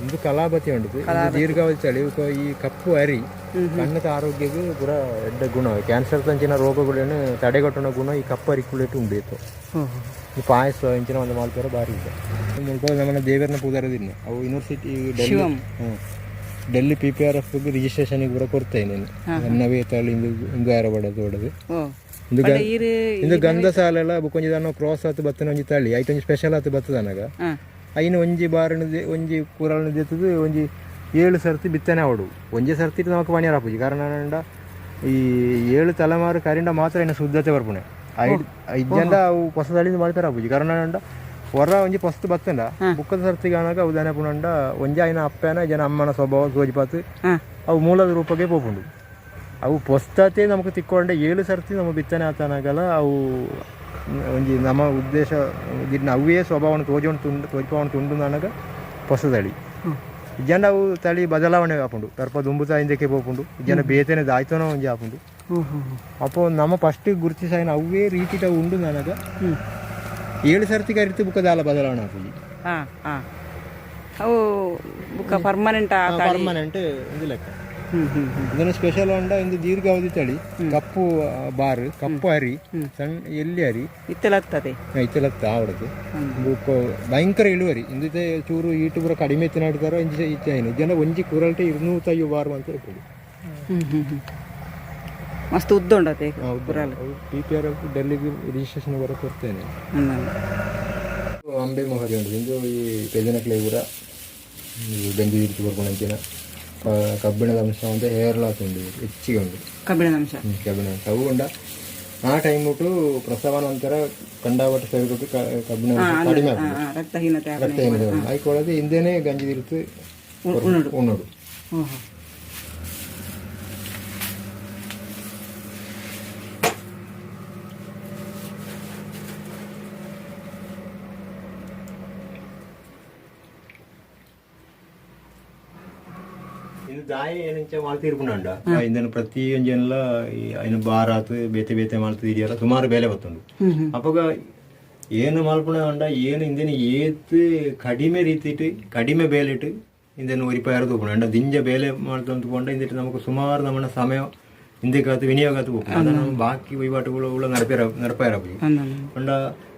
ಇಂದು ಕಲಾಪತಿ ಉಂಡು. ಇದು ದೀರ್ಘಾವಧಿ ತಳಿ. ಬೊಕ್ಕ ಈ ಕಪ್ಪು ಅರಿ ಕಣ್ಣದ ಆರೋಗ್ಯಕ್ಕೆ ಪೂರ ಎಡ್ಡೆ ಗುಣ. ಕ್ಯಾನ್ಸರ್ ತಂಚಿನ ರೋಗಗಳನ್ನು ತಡೆಗಟ್ಟುವ ಗುಣ ಈ ಕಪ್ಪು ಅರಿ ಕುಳ್ಳಿಟ್ಟು ಉಂಡು ಇತ್ತು. ಈ ಪಾಯಸ ಇಂಚಿನ ಒಂದು ಮಲ್ಪೆರೆ ಬಾರಿ ಇದೆ. ಮುಲ್ಪ ನಮ್ಮನ್ನ ದೇವರನ್ನ ಪೂಜಾರದಿನ್ನ ಅವು ಯೂನಿವರ್ಸಿಟಿ ಡೆಲ್ಲಿ. ಶಿವಂ. ಡೆಲ್ಲಿ ಪಿಪಿಆರ್ಎಫ್ ರಿಜಿಸ್ಟ್ರೇಷನ್ ಪೂರ ಕೊಡ್ತೇನೆ. ನವೇ ತಳಿ ಇಂದು ಇಂದು ಯಾರ ಬಡದು ಬಡದು. ಓ. ಇಂದು ಪಂಡ ಈರು ಇಂದು ಗಂಧಸಾಲೆಲ್ಲ ಬೊಕೊಂಜಿ ದಾನ ಕ್ರಾಸ್ ಆತು ಬತ್ತನ ಒಂಜಿ ತಳಿ ಐತ, ಒಂಜಿ ಸ್ಪೆಷಲ್ ಆತು ಬತ್ತದನಗ. ಐನು ಒಂಜಿ ಬಾರಣ ಒಂಜಿ ಕೂರಲ್ನ ದೆತ್ತದು ಒಂಜಿ 7 ಸರ್ತಿ ಬಿತ್ತನೆ ಆವಡು. ಒಂಜಿ ಸರ್ತಿ ನಮಕ್ ಪಣಿಯರ ಆಪುಜಿ. ಕಾರಣ ಪಂಡ ಈ 7 ತಲೆಮಾರು ಕರಿಂಡ ಮಾತ್ರ ಐನ ಶುದ್ಧತೆ ಬರ್ಪುಣೆ. ಇಜ್ಜಂಡ ಅವು ಪೊಸ ತಳಿಂದ ಮಲ್ಪೆರ ಆಪುಜಿ. ಕಾರಣ ಪಂಡ ಹೊರ ಒಂಜಿ ಪೊಸ್ತು ಬತ್ತಂಡ ಬುಕ್ಕದ ಸರ್ತಿಗೆ ಆನಾಗ ಅವು ದಾನೆ ಪುಣಂಡ ಒಂಜಿ ಐನ ಅಪ್ಪನ ಜನ ಅಮ್ಮನ ಸ್ವಭಾವ ತೋಜಿಪಾತು ಅವು ಮೂಲದ ರೂಪಕ್ಕೆ ಪೋಪುಂಡು. ಅವು ಪೊಸ್ತತೆ ನಮಕ್ ತಿಕ್ಕೊಂಡೆ 7 ಸರ್ತಿ ನಮ್ಮ ಬಿತ್ತನೆ ಆತನಾಗಲ ಅವು ಒಂಜಿ ನಮ್ಮ ಉದ್ದೇಶ ದಿನ ಅವೇ ಸ್ವಭಾವನ ತೋಜೊಂಡು ತುಂಡು ತೋಜಿಪಾವನ ತುಂಡು ನನಗ ಪೊಸ ತಳಿ. ಇಜ್ಜಂಡ ಅವು ತಳಿ ಬದಲಾವಣೆ ಆಪುಂಡು. ಪರ್ಪ ದುಂಬುತ ಹಿಂದಕ್ಕೆ ಪೋಪುಂಡು, ಇಜ್ಜಂಡ ಬೇತನೆ ದಾಯ್ತನೋ ಒಂಜಿ ಆಪುಂಡು. ಅಪ್ಪೋ ನಮ್ಮ ಫಸ್ಟ್ ಗುರುತಿಸಾಯಿನ ಅವೇ ರೀತಿಟ ಉಂಡು ನನಗ 7 ಸರ್ತಿ ಕರಿತು ಬುಕ್ಕ ದಾಲ ಬದಲಾವಣೆ ಆಪುಜಿ. ಹಾ ಹಾ ಅವು ಬುಕ್ಕ ಪರ್ಮನೆಂಟ್ ಆ ತಳಿ. ಪರ್ಮನೆಂಟ್ ಇದು ಲೆಕ್ಕ. ಹ್ಮ್ ಹ್ಮ್ ಹ್ಮ್. ಇದನ್ನು ಸ್ಪೆಷಲ್ ಉಂಡ. ಇಂದು ದೀರ್ಘಾವಧಿ ತಳಿ, ಕಪ್ಪು ಬಾರು, ಕಪ್ಪು ಅರಿ, ಸಣ್ಣ ಎಲ್ಲಿ ಅರಿ. ಇತ್ತಲತ್ತದೆ. ಇತ್ತೆಲ್ಲ ಆವಡದು. ಬೊಕ್ಕ ಭಯಂಕರ ಇಳುವರಿ ಇಂದಿతే. ಚೂರು ಈಟು ಪೂರ ಕಡಿಮೆ ಎತ್ತಿನಾಡ್ತಾರ ಇಂಚ ಇಚ್ಚ ಏನು ಜನ ಒಂಜಿ ಕೂರಲ್ಟೆ 250 ಬಾರು ಅಂತ ಇರ್ತದೆ. ಹ್ಮ್ ಹ್ಮ್ ಹ್ಮ್ ಮಸ್ತ್ ಉದ್ದ ಉಂಡತೆ ಕುರಲ್. ಪಿಪಿಆರ್ ಡೆಲ್ಲಿಗೆ ರಿಜಿಸ್ಟ್ರೇಷನ್ ಬರ ಕೊಡ್ತೇನೆ. ಅಂಬೆ ಮೊಹರಿ ಉಂಟು. ಇಂದು ಈ ಪೆಜನಕ್ಲೆ ಪೂರ ಈ ಗಂಜಿ ಇರ್ತು ಬರ್ಕೊಂಡು ಅಂಚಿನ ಕಬ್ಬಿಣದ ಅಂಶ ಅಂತ ಹೇರ್ಲಾತ್ ಉಂಡು, ಹೆಚ್ಚಿಗೆ ಉಂಟು. ಕಬ್ಬಿಣದ ಅಂಶ. ಕಬ್ಬಿಣ ಅಂಶ ಅವು ಉಂಡ. ಆ ಟೈಮ್ ಬಿಟ್ಟು ಪ್ರಸವ ನಂತರ ಕಂಡಾಪಟ್ಟೆ ಶರೀರಕ್ಕೆ ಕಬ್ಬಿಣ ಅಂಶ ಕಡಿಮೆ ಆಗ್ತದೆ. ರಕ್ತಹೀನತೆ ಆಪನೆ. ರಕ್ತ ಏನಿದೆ ಆಯ್ಕೊಳ್ಳೋದು ಹಿಂದೆನೇ ಗಂಜಿ ಇರ್ತು. ಉಣ್ಣೋಡು. ಉಣ್ಣೋಡು. ಓಹೋ. ಇದು ದಾಯಿ ಏನಿಂಚ ಮಾಲ್ತೀರ್ಪುಂಡ ಇಂದನ ಪ್ರತಿಯೊಂಜೆಲ್ಲ ಐನ ಬಾರಾತ್ ಬೇತೆ ಬೇತೆ ಮಾಲ್ತೀರಿಯಲ್ಲ, ಸುಮಾರು ಬೇಲೆ ಬತ್ತುಂಡು. ಹ್ಮ್ ಹ್ಮ್ ಅಪಗ ಏನು ಮಲ್ಪುಣ ಅಂಡ ಏನು ಇಂದಿನ ಏತ್ ಕಡಿಮೆ ರೀತಿಟ್ ಕಡಿಮೆ ಬೇಲೆಟ್ ಇಂದೆನ್ ಒರಿಪಾಯರ ತೂಪುಂಡು. ಅಂಡ ದಿಂಜ ಬೇಲೆ ಮಾಡ್ತಂತ ಪೋಂಡ ಇಂದಿಟ್ಟು ನಮಕ್ ಸುಮಾರು ನಮ್ಮನ ಸಮಯ ಇಂದೆಕಾತು ವಿನಿಯೋಗ ಆತು ಪೋಪುಂಡು. ಅದ ನಮ್ಮ ಬಾಕಿ ವಹಿವಾಟುಗಳು ಉಳ್ಳ ನಡಪೇರ ನಡಪಾಯರ. ಪಂಡ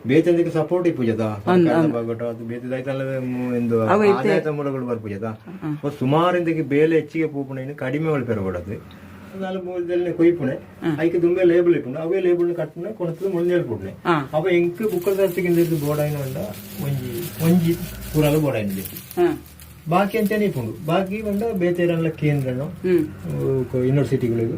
ಬೇತೆಂದಕ್ಕೆ ಸಪೋರ್ಟ್ ಇಪ್ಪುಜತ ಸರ್ಕಾರದ ಬಾಗಟ ಅದು ಬೇತೆ ದಾಯ್ತಲ್ಲ ಎಂದು ಆದಾಯದ ಮೂಲಗಳು ಬರ್ಪುಜತ. ಸುಮಾರು ಇಂದಕ್ಕೆ ಬೇಲೆ ಹೆಚ್ಚಿಗೆ ಪೋಪುಣ ಇನ್ನು ಕಡಿಮೆ ಮಲ್ಪೆರ ಕೊಡದು. ನಾಲ್ ಮೂಲದಲ್ಲಿ ಕೊಯ್ಪುಣೆ ಐಕೆ ದುಂಬೆ ಲೇಬಲ್ ಇಪ್ಪುಂಡು. ಅವೇ ಲೇಬಲ್ ಕಟ್ಟುನೆ ಕೊಣತದ ಮುಳ್ಳು ಪುಡ್ನೆ. ಅವ ಎಂಕ್ ಬುಕ್ಕದ ಸರ್ತಿಗೆ ಬೋರ್ಡ್ ಉಂಡ ಒಂಜಿ ಒಂಜಿ ಪೂರಲ ಬೋರ್ಡ್ ಬೇಕು. ಬಾಕಿ ಅಂಚನೆ ಇಪ್ಪುಂಡು. ಬಾಕಿ ಪಂಡ ಬೇತೆ ಕೇಂದ್ರನೋ ಯೂನಿವರ್ಸಿಟಿಗಳಿಗೆ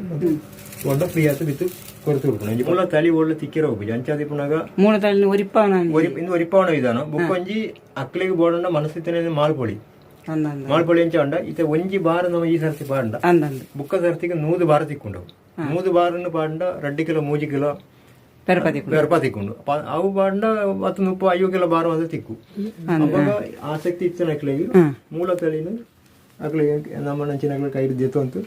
ಒಂಡ ಫ್ರೀ ಆತು ಬಿತ್ತು ಕೊರತು ಉಪ್ಪುಂಡು. ಒಂಜಿ ಮೂಲ ತಳಿ ಒಳ್ಳೆ ತಿಕ್ಕಿರ ಹೋಗುಜಿ ಅಂಚಾದಿ ಪುನಗ. ಮೂಲ ತಳಿ ಒರಿಪಾವನ. ಇಂದು ಒರಿಪಾವಣ ವಿಧಾನ. ಬುಕ್ ಒಂಜಿ ಅಕ್ಲೆಗ್ ಬೋರ್ಡ್ ಮನಸ್ಸಿತನೆ ಮಾಲ್ಪೊಳಿ. ಅಂದಂದು. ಮಾಲ್ಪೊಳಿ ಅಂಚ ಉಂಡ. ಇತ್ತೆ ಒಂಜಿ ಬಾರ ನಮ್ಮ ಈ ಸರ್ತಿ ಪಾಂಡ ಅಂದಂದು. ಬುಕ್ಕ ಸರ್ತಿಗೆ 100 ಬಾರ ತಿಕ್ಕೊಂಡು 100 ಬಾರನ್ನು ಪಾಂಡ 2 ಕಿಲೋ 3 ಕಿಲೋ ಪೆರಪತಿ. ಪೆರಪ ತಿಕ್ಕೊಂಡು ಅವು ಪಾಂಡ 10 30 5 ಕಿಲೋ ಬಾರ ಒಂದು ತಿಕ್ಕು. ಅವಾಗ ಆಸಕ್ತಿ ಇತ್ತು ಅಕ್ಲೆಗೆ. ಮೂಲ ತಳಿನ ಅಕ್ಲೆಗೆ ನಮ್ಮ ನಂಚಿನ ಕೈ ದಿತ್ತು ಅಂತು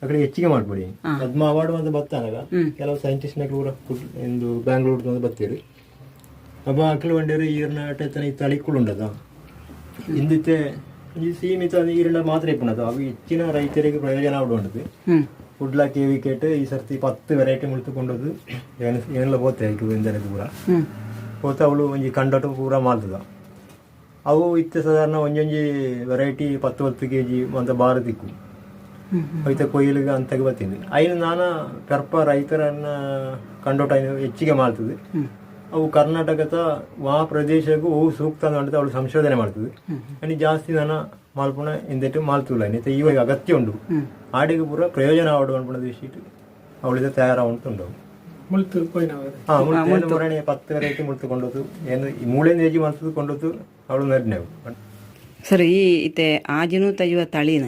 ಅಕಡೆ ಹೆಚ್ಚಿಗೆ ಮಾಡ್ಬಿಡಿ. ಪದ್ಮ ಅವಾರ್ಡ್ ಒಂದು ಬತ್ತಾನಗ ಕೆಲವು ಸೈಂಟಿಸ್ಟ್ ಕೂಡ ಎಂದು ಬ್ಯಾಂಗ್ಳೂರ್ ಒಂದು ಬತ್ತೀರಿ. ಅಪ್ಪ ಅಕ್ಲು ಬಂಡೇರು ಈರ್ನ ಆಟ ಈ ತಳಿಕ್ಕುಳು ಉಂಡದ ಇಂದಿತ್ತೆ ಈ ಸೀಮಿತ ಈರಿನ ಮಾತ್ರ ಇಪ್ಪುನದು. ಅವು ಹೆಚ್ಚಿನ ರೈತರಿಗೆ ಪ್ರಯೋಜನ ಉಂಟು. ಕುಡ್ಲ ಕೆ ವಿ ಕೇಟ್ ಈ ಸರ್ತಿ 10 ವೆರೈಟಿ ಮುಳ್ತುಕೊಂಡದ್ದು ಏನು ಏನೆಲ್ಲ ಪೋತೆ ಇಂದನೆ ಪೂರ ಪೋತೆ. ಅವಳು ಒಂಜಿ ಕಂಡಟು ಪೂರ ಮಾಲ್ತದ. ಅವು ಇತ್ತೆ ಸಾಧಾರಣ ಒಂಜೊಂಜಿ ವೆರೈಟಿ 10 10 ಕೆ ಜಿ ಅಂತ ಬಾರ ತಿಕ್ಕು. ಐತ ಕೊಯ್ಲಿಗೆ ಅಂತಗೆ ಬತ್ತಿಂದು. ಐನು ನಾನ ಪೆರ್ಪ ರೈತರನ್ನ ಕಂಡೋಟ ಐನು ಹೆಚ್ಚಿಗೆ ಮಾಡ್ತದೆ. ಅವು ಕರ್ನಾಟಕದ ವಾ ಪ್ರದೇಶಕ್ಕೂ ಅವು ಸೂಕ್ತ ಅಂತ ಅವಳು ಸಂಶೋಧನೆ ಮಾಡ್ತದೆ. आणि ಜಾಸ್ತಿ ನಾನ ಮಾಲ್ಪುಣ ಇಂದೆಟ್ಟು ಮಾಲ್ತುಲ್ಲ. ಇತ್ತೆ ಇವಾಗ ಅಗತ್ಯ ಉಂಡು ಆಡಿಗೆ ಪೂರ ಪ್ರಯೋಜನ ಆವಡು ಅನ್ಪುಣ ದೃಷ್ಟಿಟ್ ಅವಳಿದ ತಯಾರಾವಂತ ಉಂಡು. ಮುಲ್ತು ಪೋಯಿನ. ಹಾ, ಮುಳ್ತು ಮುರಣೆ 10 ವೆರೈಟಿ ಮುಳ್ತು ಕೊಂಡೋದು ಏನು ಈ ಮೂಳೆಂದ ಏಜಿ ಮಾಡ್ತದೆ ಕೊಂಡೋದು ಅವಳು ನರಿನೆವು. ಸರ್, ಈ ಇತ್ತೆ ಆಜಿನೂ ತಯ್ಯುವ ತಳಿನ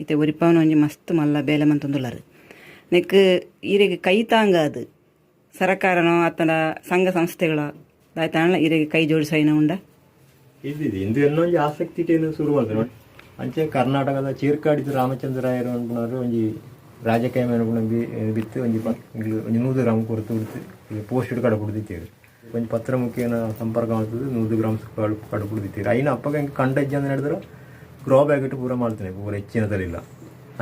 ಇತ್ತೆ ಒರಿಪಾವನ ಒಂಜಿ ಮಸ್ತ್ ಮಲ್ಲ ಬೇಲೆ ಮಂತೊಂದುಲ್ಲರು. ನೆಕ್ ಈರೆಗೆ ಕೈ ತಾಂಗ ಅದು ಸರಕಾರನೋ ಅತ್ತನ ಸಂಘ ಸಂಸ್ಥೆಗಳೋ ದಾಯ್ತಾಣ ಈರೆಗೆ ಕೈ ಜೋಡಿಸೈನ ಉಂಡ? ಇದ್ದಿದೆ. ಇಂದು ಇನ್ನೊಂದು ಆಸಕ್ತಿ ಏನು ಶುರು ಮಾಡ್ತಾರೆ ನೋಡಿ. ಅಂಚೆ ಕರ್ನಾಟಕದ ಚೀರ್ಕಾಡಿದ ರಾಮಚಂದ್ರಾಯರು ಅನ್ಪುನವರು ಒಂಜಿ ರಾಜಕೀಯ ಅನ್ಪುನ ಬಿತ್ತು ಒಂಜಿ ಒಂಜಿ 100 ಗ್ರಾಮ್ ಕೊರತು ಉಡ್ತು ಪೋಸ್ಟ್ ಕಡ ಕುಡ್ದಿತ್ತೇವೆ. ಒಂಜಿ ಪತ್ರ ಮುಖೇನ ಸಂಪರ್ಕ ಮಾಡ್ತದೆ. 100 ಗ್ರಾಮ್ ಕಡು ಕುಡ್ದಿತ್ತೀರಿ. ಐನ ಅಪ್ಪಗ ಹಿಂಗೆ ಕಂಡ ಇಜ್ಜಂದ ನಡೆದ್ರೆ ಗ್ರೋ ಬ್ಯಾಗ್ ಇಟ್ಟು ಪೂರ ಮಾಡ್ತೇನೆ ಪೂರ ಹೆಚ್ಚಿನ ತಳಿಲ್ಲ.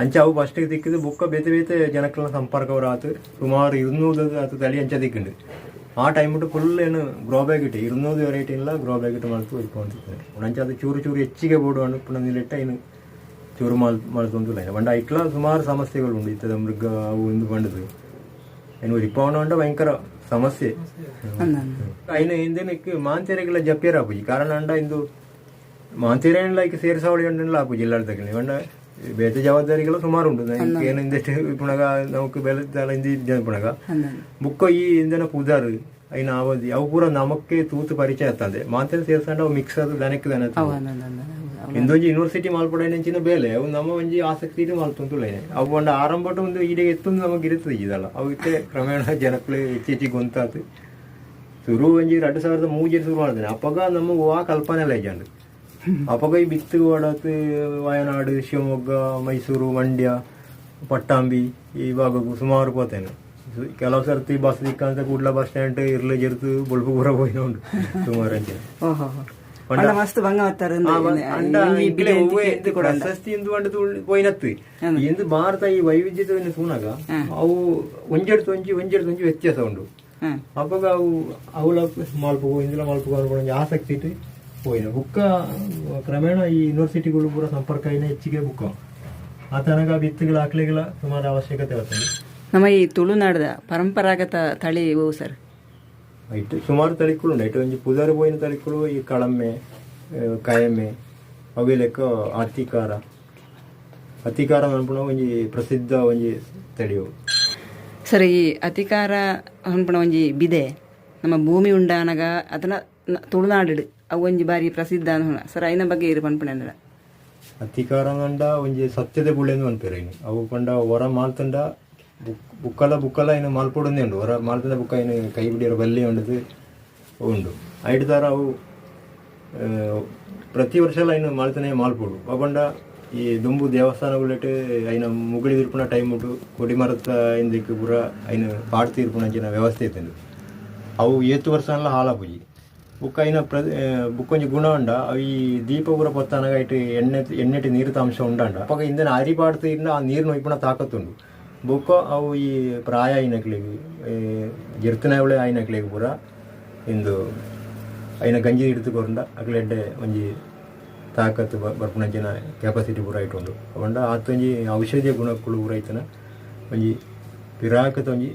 ಅಂಚ ಅವು ಫಸ್ಟಿಗೆ ತಿಕ್ಕಿದ್ದು. ಬುಕ್ಕ ಬೇತೆ ಬೇತೆ ಜನಕ್ಲೆನ ಸಂಪರ್ಕ ಅವ್ರು ಆತು ಸುಮಾರು 200 ಆತು ತಳಿ ಅಂಚ ತಿಕ್ಕಿಂಡು. ಆ ಟೈಮ್ ಇಟ್ಟು ಫುಲ್ ಏನು ಗ್ರೋ ಬ್ಯಾಗ್ ಇಟ್ಟು 200 ವೆರೈಟಿ ಇಲ್ಲ ಗ್ರೋ ಬ್ಯಾಗ್ ಇಟ್ಟು ಮಾಡ್ತು ಇಟ್ಕೊಂಡಿರ್ತೇನೆ. ಅಂಚ ಅದು ಚೂರು ಚೂರು ಹೆಚ್ಚಿಗೆ ಬೋಡು ಅನುಪುಣ ನಿಲೆಟ್ಟ ಇನ್ನು ಚೂರು ಮಾಲ್ ಮಾಡ್ತೊಂದಿಲ್ಲ. ಬಂಡ ಐಕ್ಲ ಸುಮಾರು ಸಮಸ್ಯೆಗಳು ಉಂಡು. ಇತ್ತದ ಮೃಗ ಅವು ಇಂದು ಬಂಡದು ಇನ್ನು ರಿಪೌಂಡ್ ಉಂಡ ಭಯಂಕರ ಸಮಸ್ಯೆ. ಐನ ಹಿಂದಿನಕ್ಕೆ ಮಾಂತೇರೆಗಳ ಜಪ್ಪಿಯರ ಆಪುಜಿ. ಕಾರಣ ಅಂಡ ಇಂದು ಮಾಂತೇರೇನಿಲ್ಲ, ಐಕ್ ಸೇರಿಸಾವಳಿ ಉಂಡಿಲ್ಲ ಆಪುಜಿ ಇಲ್ಲಾಡ್ತಕ್ಕೆ. ಬಂಡ ಬೇತೆ ಜವಾಬ್ದಾರಿಗಳು ಸುಮಾರು ಉಂಟು. ಏನು ಇಂದಷ್ಟು ಪುಣಗ ನಮಕ್ ಬೆಲೆ ಇಂದಿ ಪುಣಗ ಬುಕ್ಕ ಈ ಇಂದನ ಪುದಾರು ಐನ ಅವಧಿ ಅವು ಪೂರ ನಮಕ್ಕೆ ತೂತು ಪರಿಚಯ ಆಗ್ತದೆ. ಮಾಂತೇರೆ ಸೇರ್ಸಂಡ ಅವು ಮಿಕ್ಸ್ ಆದ ದನಕ್ಕೆ ದನ. ಇಂದೊಂಜಿ ಯೂನಿವರ್ಸಿಟಿ ಮಾಲ್ಪಡ ಬೇಲೆ ಅವು ನಮ್ಮ ಒಂಜಿ ಆಸಕ್ತಿ ಮಾಲ್ತುಂತುಲ್ಲ. ಅವು ಒಂದು ಆರಂಭಟ ಒಂದು ಈಡೆ ಎತ್ತೊಂದು ನಮಗೆ ಇರುತ್ತದೆ ಇದಲ್ಲ. ಅವು ಇತ್ತೆ ಕ್ರಮೇಣ ಜನಕ್ಕಳು ಹೆಚ್ಚು ಹೆಚ್ಚಿಗೆ ಗೊಂತಾತು. ಶುರು ಒಂಜಿ 2003 ಶುರು ಮಾಡ್ತೇನೆ. ಅಪ್ಪಗ ನಮ್ಮ ಆ ಕಲ್ಪನೆ ಎಲ್ಲ ಇಜ್ಜಂಡು. ಅಪ್ಪಗ ಈ ಬಿತ್ತು ಓಡಾತು ವಯನಾಡು, ಶಿವಮೊಗ್ಗ, ಮೈಸೂರು, ಮಂಡ್ಯ, ಪಟ್ಟಾಂಬಿ ಈ ಭಾಗಕ್ಕೂ ಸುಮಾರು ಪೋತೇನೆ. ಕೆಲವು ಸರ್ತಿ ಬಸ್ ದಿಕ್ಕಂತ ಕೂಡ್ಲ ಬಸ್ ಸ್ಟ್ಯಾಂಡ್ ಇರ್ಲ ಜೆರ್ತು ಬೊಲ್ಪು ಪೂರ ಪೋಯಿನ ಉಂಡು ಸುಮಾರು ಅಂಚೆ. ಓಹೋ, ಬಹಳ ಮಸ್ತ್ ಬಂಗ ಮತ್ತಾರ. ಅಂಡ ಇಂಕ್ಲೆ ಒವ್ವೆ ಪ್ರಶಸ್ತಿ ಇಂದು ಅಂಡದು ಪೋಯಿನತ್ತು. ಇಂದು ಭಾರತ ಈ ವೈವಿಧ್ಯತೆಯನ್ನು ತೂನಾಗ ಅವು ಒಂಜೆಡ್ತು ಒಂಜಿ ಒಂಜೆಡ್ತು ಒಂಜಿ ವ್ಯತ್ಯಾಸ ಉಂಡು. ಅಪ್ಪಗ ಅವು ಅವಲ ಮಾಲ್ಪುಗು ಇಂದಲ ಮಾಲ್ಪುಗು ಅನ್ಕೊಂಡು ಒಂಜಿ ಆಸಕ್ತಿ ಇಟ್ಟು ಪೋಯಿನ. ಬುಕ್ಕ ಕ್ರಮೇಣ ಈ ಯೂನಿವರ್ಸಿಟಿಗಳು ಪೂರ ಸಂಪರ್ಕ ಇನ್ನ ಹೆಚ್ಚಿಗೆ ಬುಕ್ಕ ಆ ತನಕ ಬಿತ್ತುಗಳ ಹಾಕ್ಲಿಗಳ ಸುಮಾರು ಅವಶ್ಯಕತೆ ಬರ್ತದೆ. ನಮ್ಮ ಈ ತುಳುನಾಡದ ಪರಂಪರಾಗತ ತಳಿ ಇವು ಸರ್? ಇಟ್ಟು ಸುಮಾರು ತಳಿಗಳು ಉಂಟು. ಇಟ್ಟು ಒಂಜಿ ಪುದರ್ ಪೋಯಿನ ತಳಿಗಳು ಈ ಕಳಮ್ಮೆ, ಕಾಯಮ್ಮೆ, ಅವೆ ಲೆಕ್ಕ ಅತಿಕಾರ. ಅತಿಕಾರ ಅನ್ಪುಣ ಒಂಜಿ ಪ್ರಸಿದ್ಧ ಒಂಜಿ ತಳಿಯು. ಸರ್, ಈ ಅತಿಕಾರ ಅನ್ಪುಣ ಒಂಜಿ ಬಿದೆ ನಮ್ಮ ಭೂಮಿ ಉಂಡಾನಗ ಅದನ್ನ ತುಳುನಾಡು ಅವು ಒಂಜಿ ಬಾರಿ ಪ್ರಸಿದ್ಧ ಅನ್ಪುಣ ಸರ್. ಐನ ಬಗ್ಗೆ ಇರು ಪನ್ಪುಣ. ಅತಿಕಾರ ಅಂಡ ಒಂಜಿ ಸತ್ಯದ ಬುಳೆಂದು ಅನ್ಪೇರು ಇನ್ನು. ಅವು ಪಂಡ ಹೊರ ಮಾಲ್ತಂಡ ಬುಕ್ಕಲ ಬುಕ್ಕಲ ಇನ್ನು ಮಾಲ್ಪೊಡೊಂದೇ ಉಂಡು. ಹೊರ ಮಾಲ್ತಂಡ ಬುಕ್ಕ ಇನ್ನು ಕೈ ಬಿಡಿಯರ ಬಲ್ಲಿ ಉಂಡದು ಉಂಡು. ಐಟ್ ದಾರ ಅವು ಪ್ರತಿ ವರ್ಷಲ ಇನ್ನು ಮಾಲ್ತನೆ ಮಾಲ್ಪೊಡು. ಅಪಂಡ ಈ ದುಂಬು ದೇವಸ್ಥಾನಗುಲೆಟ್ ಐನ ಮುಗುಳಿ ಇರ್ಪುನ ಟೈಮ್ ಉಂಟು. ಕೊಡಿಮರತ ಇಂದಕ್ಕೆ ಪೂರ ಐನ ಪಾಡ್ ತೀರ್ಪುನ ಅಂಚಿನ ವ್ಯವಸ್ಥೆ ಇತ್ತುಂಡು. ಅವು ಏತು ವರ್ಷ ಹಾಳಾಪುಜಿ. ಬುಕ್ಕ ಐನ ಪ್ರ ಬುಕ್ಕೊಂಜಿ ಗುಣ ಉಂಡ. ಅವು ಈ ದೀಪ ಪೂರ ಪೊತ್ತಾನಗ ಐಟ್ ಎಣ್ಣೆ ಎಣ್ಣೆಟ್ ನೀರು ಅಂಶ ಉಂಡಂಡ ಅಪಗ ಇಂದನ ಅರಿ ಪಾಡ್ತಿಂಡ ಆ ನೀರು ನೊಯ್ಪುನ ತಾಕತ್ತುಂಡು. ಬುಕ್ಕ ಅವು ಈ ಪ್ರಾಯ ಐನಕ್ಲೆಗ್, ಜೆರ್ತನವಳೆ ಆಯಿನಕ್ಲೆಗ್ ಪೂರ ಇಂದು ಐನ ಗಂಜಿ ಹಿಡಿದು ಕೊರಂಡ ಅಕ್ಲೆಡ್ಡೆ ಒಂಜಿ ತಾಕತ್ತು ಬರ್ಪುನಂಚಿನ ಕೆಪಾಸಿಟಿ ಪೂರ ಐಟುಂಡು. ಪಂಡ ಆತೊಂಜಿ ಔಷಧೀಯ ಗುಣಕ್ಕುಲು ಪೂರ ಐತನ ಒಂಜಿ ಪಿರಾಕತ ಒಂಜಿ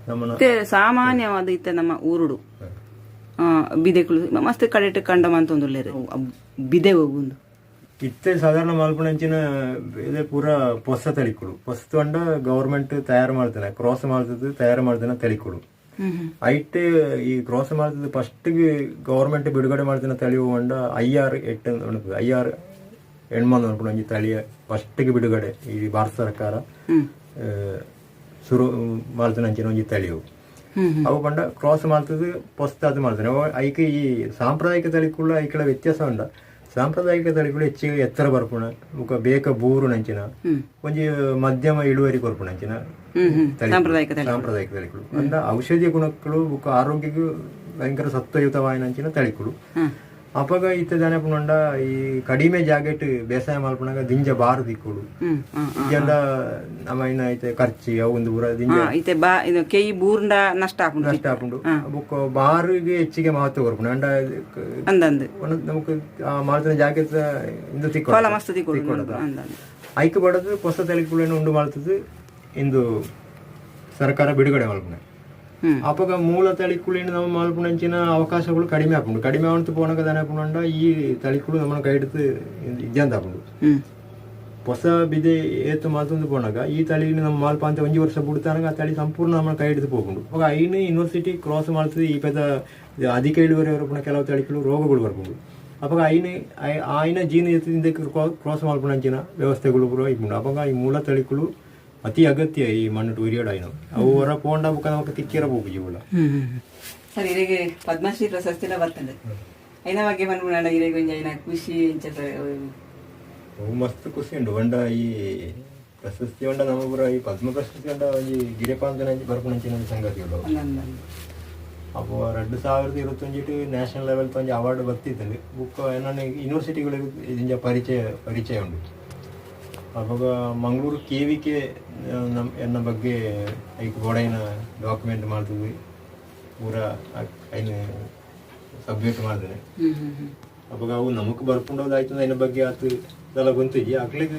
ನಮ್ಮನ. ಮತ್ತೆ ಸಾಮಾನ್ಯವಾದ ಇತ್ತೆ ನಮ್ಮ ಊರುಡು ಬಿದೆಕುಲು ಮಸ್ತ್ ಕಡೆಟ್ ಕಂಡ ಮಂತೊಂದುಲ್ಲೆರ್ ಬಿದೆ ಒಂದು. ಇತ್ತೆ ಸಾಧಾರಣ ಮಲ್ಪುನಂಚಿನ ಇದೆ ಪೂರ ಪೊಸ ತಳಿಕುಲು. ಪೊಸ ಪಂಡ ಗೌರ್ಮೆಂಟ್ ತಯಾರು ಮಾಡ್ತಾನೆ, ಕ್ರಾಸ್ ಮಾಡ್ತದ್ದು ತಯಾರು ಮಾಡ್ತಾನೆ ತಳಿಕುಲು. ಐಟ್ ಈ ಕ್ರಾಸ್ ಮಾಡ್ತದ್ದು ಫಸ್ಟ್ ಗೌರ್ಮೆಂಟ್ ಬಿಡುಗಡೆ ಮಾಡ್ತಾನೆ ತಳಿ ಪಂಡ ಐಆರ್ 8, ಐಆರ್ 80 ಅನ್ಪುನ ಒಂಜಿ ತಳಿಯ ಫಸ್ಟ್ಗೆ ಬಿಡುಗಡೆ ಈ ಭಾರತ ಸರ್ಕಾರ ಶುರು ಮಾಡ್ತಾನೆ ಅಂಚಿನ ಒಂಜಿ ತಳಿಯು. ಅವು ಪಂಡ ಕ್ರಾಸ್ ಮಾಡ್ತದ್ದು ಪೊಸ್ತಾದ್ ಮಾಡ್ತಾನೆ. ಅವು ಐಕ್ ಈ ಸಾಂಪ್ರದಾಯಿಕ ತಳಿಕುള്ള ಐಕಳ ವ್ಯತ್ಯಾಸ ಉಂಡ. ಸಾಂಪ್ರದಾಯಿಕ ತಳಿಗಳು ಹೆಚ್ಚಿಗೆ ಎತ್ತರ ಬರ್ಪುಣ ಬೊಕ ಬೇಕ ಬೂರುನಂಚಿನ ಒಂಜಿ ಮಧ್ಯಮ ಇಳುವರಿ ಕೊರ್ಪುನಂಚಿನ ತಳಿಕುಲು. ಸಾಂಪ್ರದಾಯಿಕ ತಳಿಕುಲು. ಸಾಂಪ್ರದಾಯಿಕ ತಳಿಕುಲು ಅಂಡ ಔಷಧೀಯ ಗುಣಕ್ಕಳು ಬೊಕ ಆರೋಗ್ಯಕ್ಕೂ ಭಯಂಕರ ಸತ್ವಯುತವಾಯಿನಂಚಿನ ತಳಿಕುಲು. ಅಪಗ ಇತ್ತೆ ದಾನೆ ಪುಂಡ ಈ ಕಡಿಮೆ ಜಾಗೆಟ್ ಬೇಸಾಯ ಮಲ್ಪುನಾಗ ದಿಂಜ ಬಾರು ದಿಕ್ಕುಡು. ಹ್ಮ್ ಹ್ಮ್ ಇಜ್ಜಂಡ ನಮ್ಮ ಇನ್ನ ಐತೆ ಖರ್ಚಿ ಅವು ಒಂದು ಪೂರ ದಿಂಜ. ಇತ್ತೆ ಬಾ ಇದು ಕೆಯಿ ಬೂರ್ಂಡ ನಷ್ಟ ಆಪುಂಡು. ನಷ್ಟ ಆಪುಂಡು. ಬೊಕ್ಕ ಬಾರಿಗೆ ಹೆಚ್ಚಿಗೆ ಮಹತ್ವ ಕೊರ್ಪುಂಡು ಅಂಡ ಅಂದಂದು. ಒಂದು ನಮಕ್ ಆ ಮಾಲ್ತಿನ ಜಾಗೆತ ಇಂದು ತಿಕ್ಕೊಡು. ಫಲ ಮಸ್ತ್ ತಿಕ್ಕೊಡು ಅಂದಂದು. ಐಕ್ ಬಡದು ಪೊಸ ತಳಿಕುಲೆನ್ ಉಂಡು ಮಲ್ತದು ಇಂದು ಸರ್ಕಾರ ಬಿಡುಗಡೆ ಮಲ್ಪುನೆ. ಅಪಗ ಮೂಲ ತಳಿಕುಲೆನ್ ನಮ್ಮ ಮಲ್ಪುನಂಚಿನ ಅವಕಾಶಗಳು ಕಡಿಮೆ ಆಪುಂಡು. ಕಡಿಮೆ ಆವೊಂದು ಪೋನಗ ದಾನೆ ಆಪುಂಡು, ಈ ತಳಿಕುಲು ನಮ್ಮನ ಕೈಡ್ದು ಇಜ್ಜಂತ ಆಪುಂಡು. ಪೊಸ ಬಿದೆ ಏತು ಮಲ್ತೊಂದು ಪೋನಗ ಈ ತಳಿ ನಮ್ಮ ಮಲ್ಪ ಅಂತ ಒಂಜಿ ವರ್ಷ ಬುಡ್ತಾನಗ ಆ ತಳಿ ಸಂಪೂರ್ಣ ನಮ್ಮ ಕೈ ಹಿಡಿದು ಪೋಪುಂಡು. ಅವಾಗ ಐನು ಯೂನಿವರ್ಸಿಟಿ ಕ್ರಾಸ್ ಮಾಡ್ತದೆ. ಈ ಪೆದ ಅಧಿಕ ಇಳುವರಿ ಬರ್ಪುನ ಕೆಲವು ತಳಿಕುಲು ರೋಗಗಳು ಬರ್ಪುಂಡು. ಅಪಗ ಐನ ಆಯ್ನ ಜೀನ ಎತ್ತಿಂದ ಕ್ರಾಸ್ ಮಲ್ಪುನಂಚಿನ ವ್ಯವಸ್ಥೆಗಳು ಪೂರ ಇಪ್ಪುಂಡು. ಅಪಗ ಈ ಮೂಲ ತಳಿಕುಲು ಅತಿ ಅಗತ್ಯ ಈ ಮಣ್ಣು ಉರಿಯಡ ಆಯ್ನ ಅವು ಹೊರ ಪೋಂಡ ಬುಕ್ಕ ನಮಕ್ ತಿಕ್ಕಿರ ಪೋಪುಜಿ ಉಳ್ಳ. ಸರ್, ಇರೆಗೆ ಪದ್ಮಶ್ರೀ ಪ್ರಶಸ್ತಿಲ ಬರ್ತದೆ. ಐನ ಬಗ್ಗೆ ಪನ್ಪುನಾಂಡ ಇರೆಗ್ ಒಂಜಿ ಐನ ಖುಷಿ ಎಂಚ ಸರ್? ಅವು ಮಸ್ತ್ ಖುಷಿ ಉಂಡು. ಒಂಡ ಈ ಪ್ರಶಸ್ತಿ ಉಂಡ ನಮ್ಮ ಪೂರ ಈ ಪದ್ಮ ಪ್ರಶಸ್ತಿ ಉಂಡ ಒಂಜಿ ಗಿರೆಪಾಂತನ ಬರ್ಪುನಂಚಿನ ಒಂಜಿ ಸಂಗತಿ ಉಂಡು. ಅಂದಂದು. ಅಪ್ಪ 2021 ನ್ಯಾಷನಲ್ ಲೆವೆಲ್ ಒಂಜಿ ಅವಾರ್ಡ್ ಬತ್ತಿತ್ತಂಡು. ಬುಕ್ಕ ಎನ್ನ ಯೂನಿವರ್ಸಿಟಿಗಳಿಗೆ ಇಂಜ ಪರಿಚಯ ಪರಿಚಯ ಉಂಡು. ಅವಾಗ ಮಂಗಳೂರು ಕೆವಿಕೆ ನಮ್ಮ ಎನ್ನ ಬಗ್ಗೆ ಐಕ್ ಬೋಡೈನ ಡಾಕ್ಯುಮೆಂಟ್ ಮಾಡ್ತದೆ ಪೂರ, ಐನ ಸಬ್ಮಿಟ್ ಮಾಡಿದೆ. ಹ್ಮ್ ಹ್ಮ್ ಹ್ಮ್ ಅವಾಗ ಅವು ನಮಕ್ ಬರ್ಕೊಂಡೋದಾಯ್ತು. ಐನ ಬಗ್ಗೆ ಆತು ದಲ ಗೊತ್ತಿಜಿ. ಅಕ್ಲೆಗ್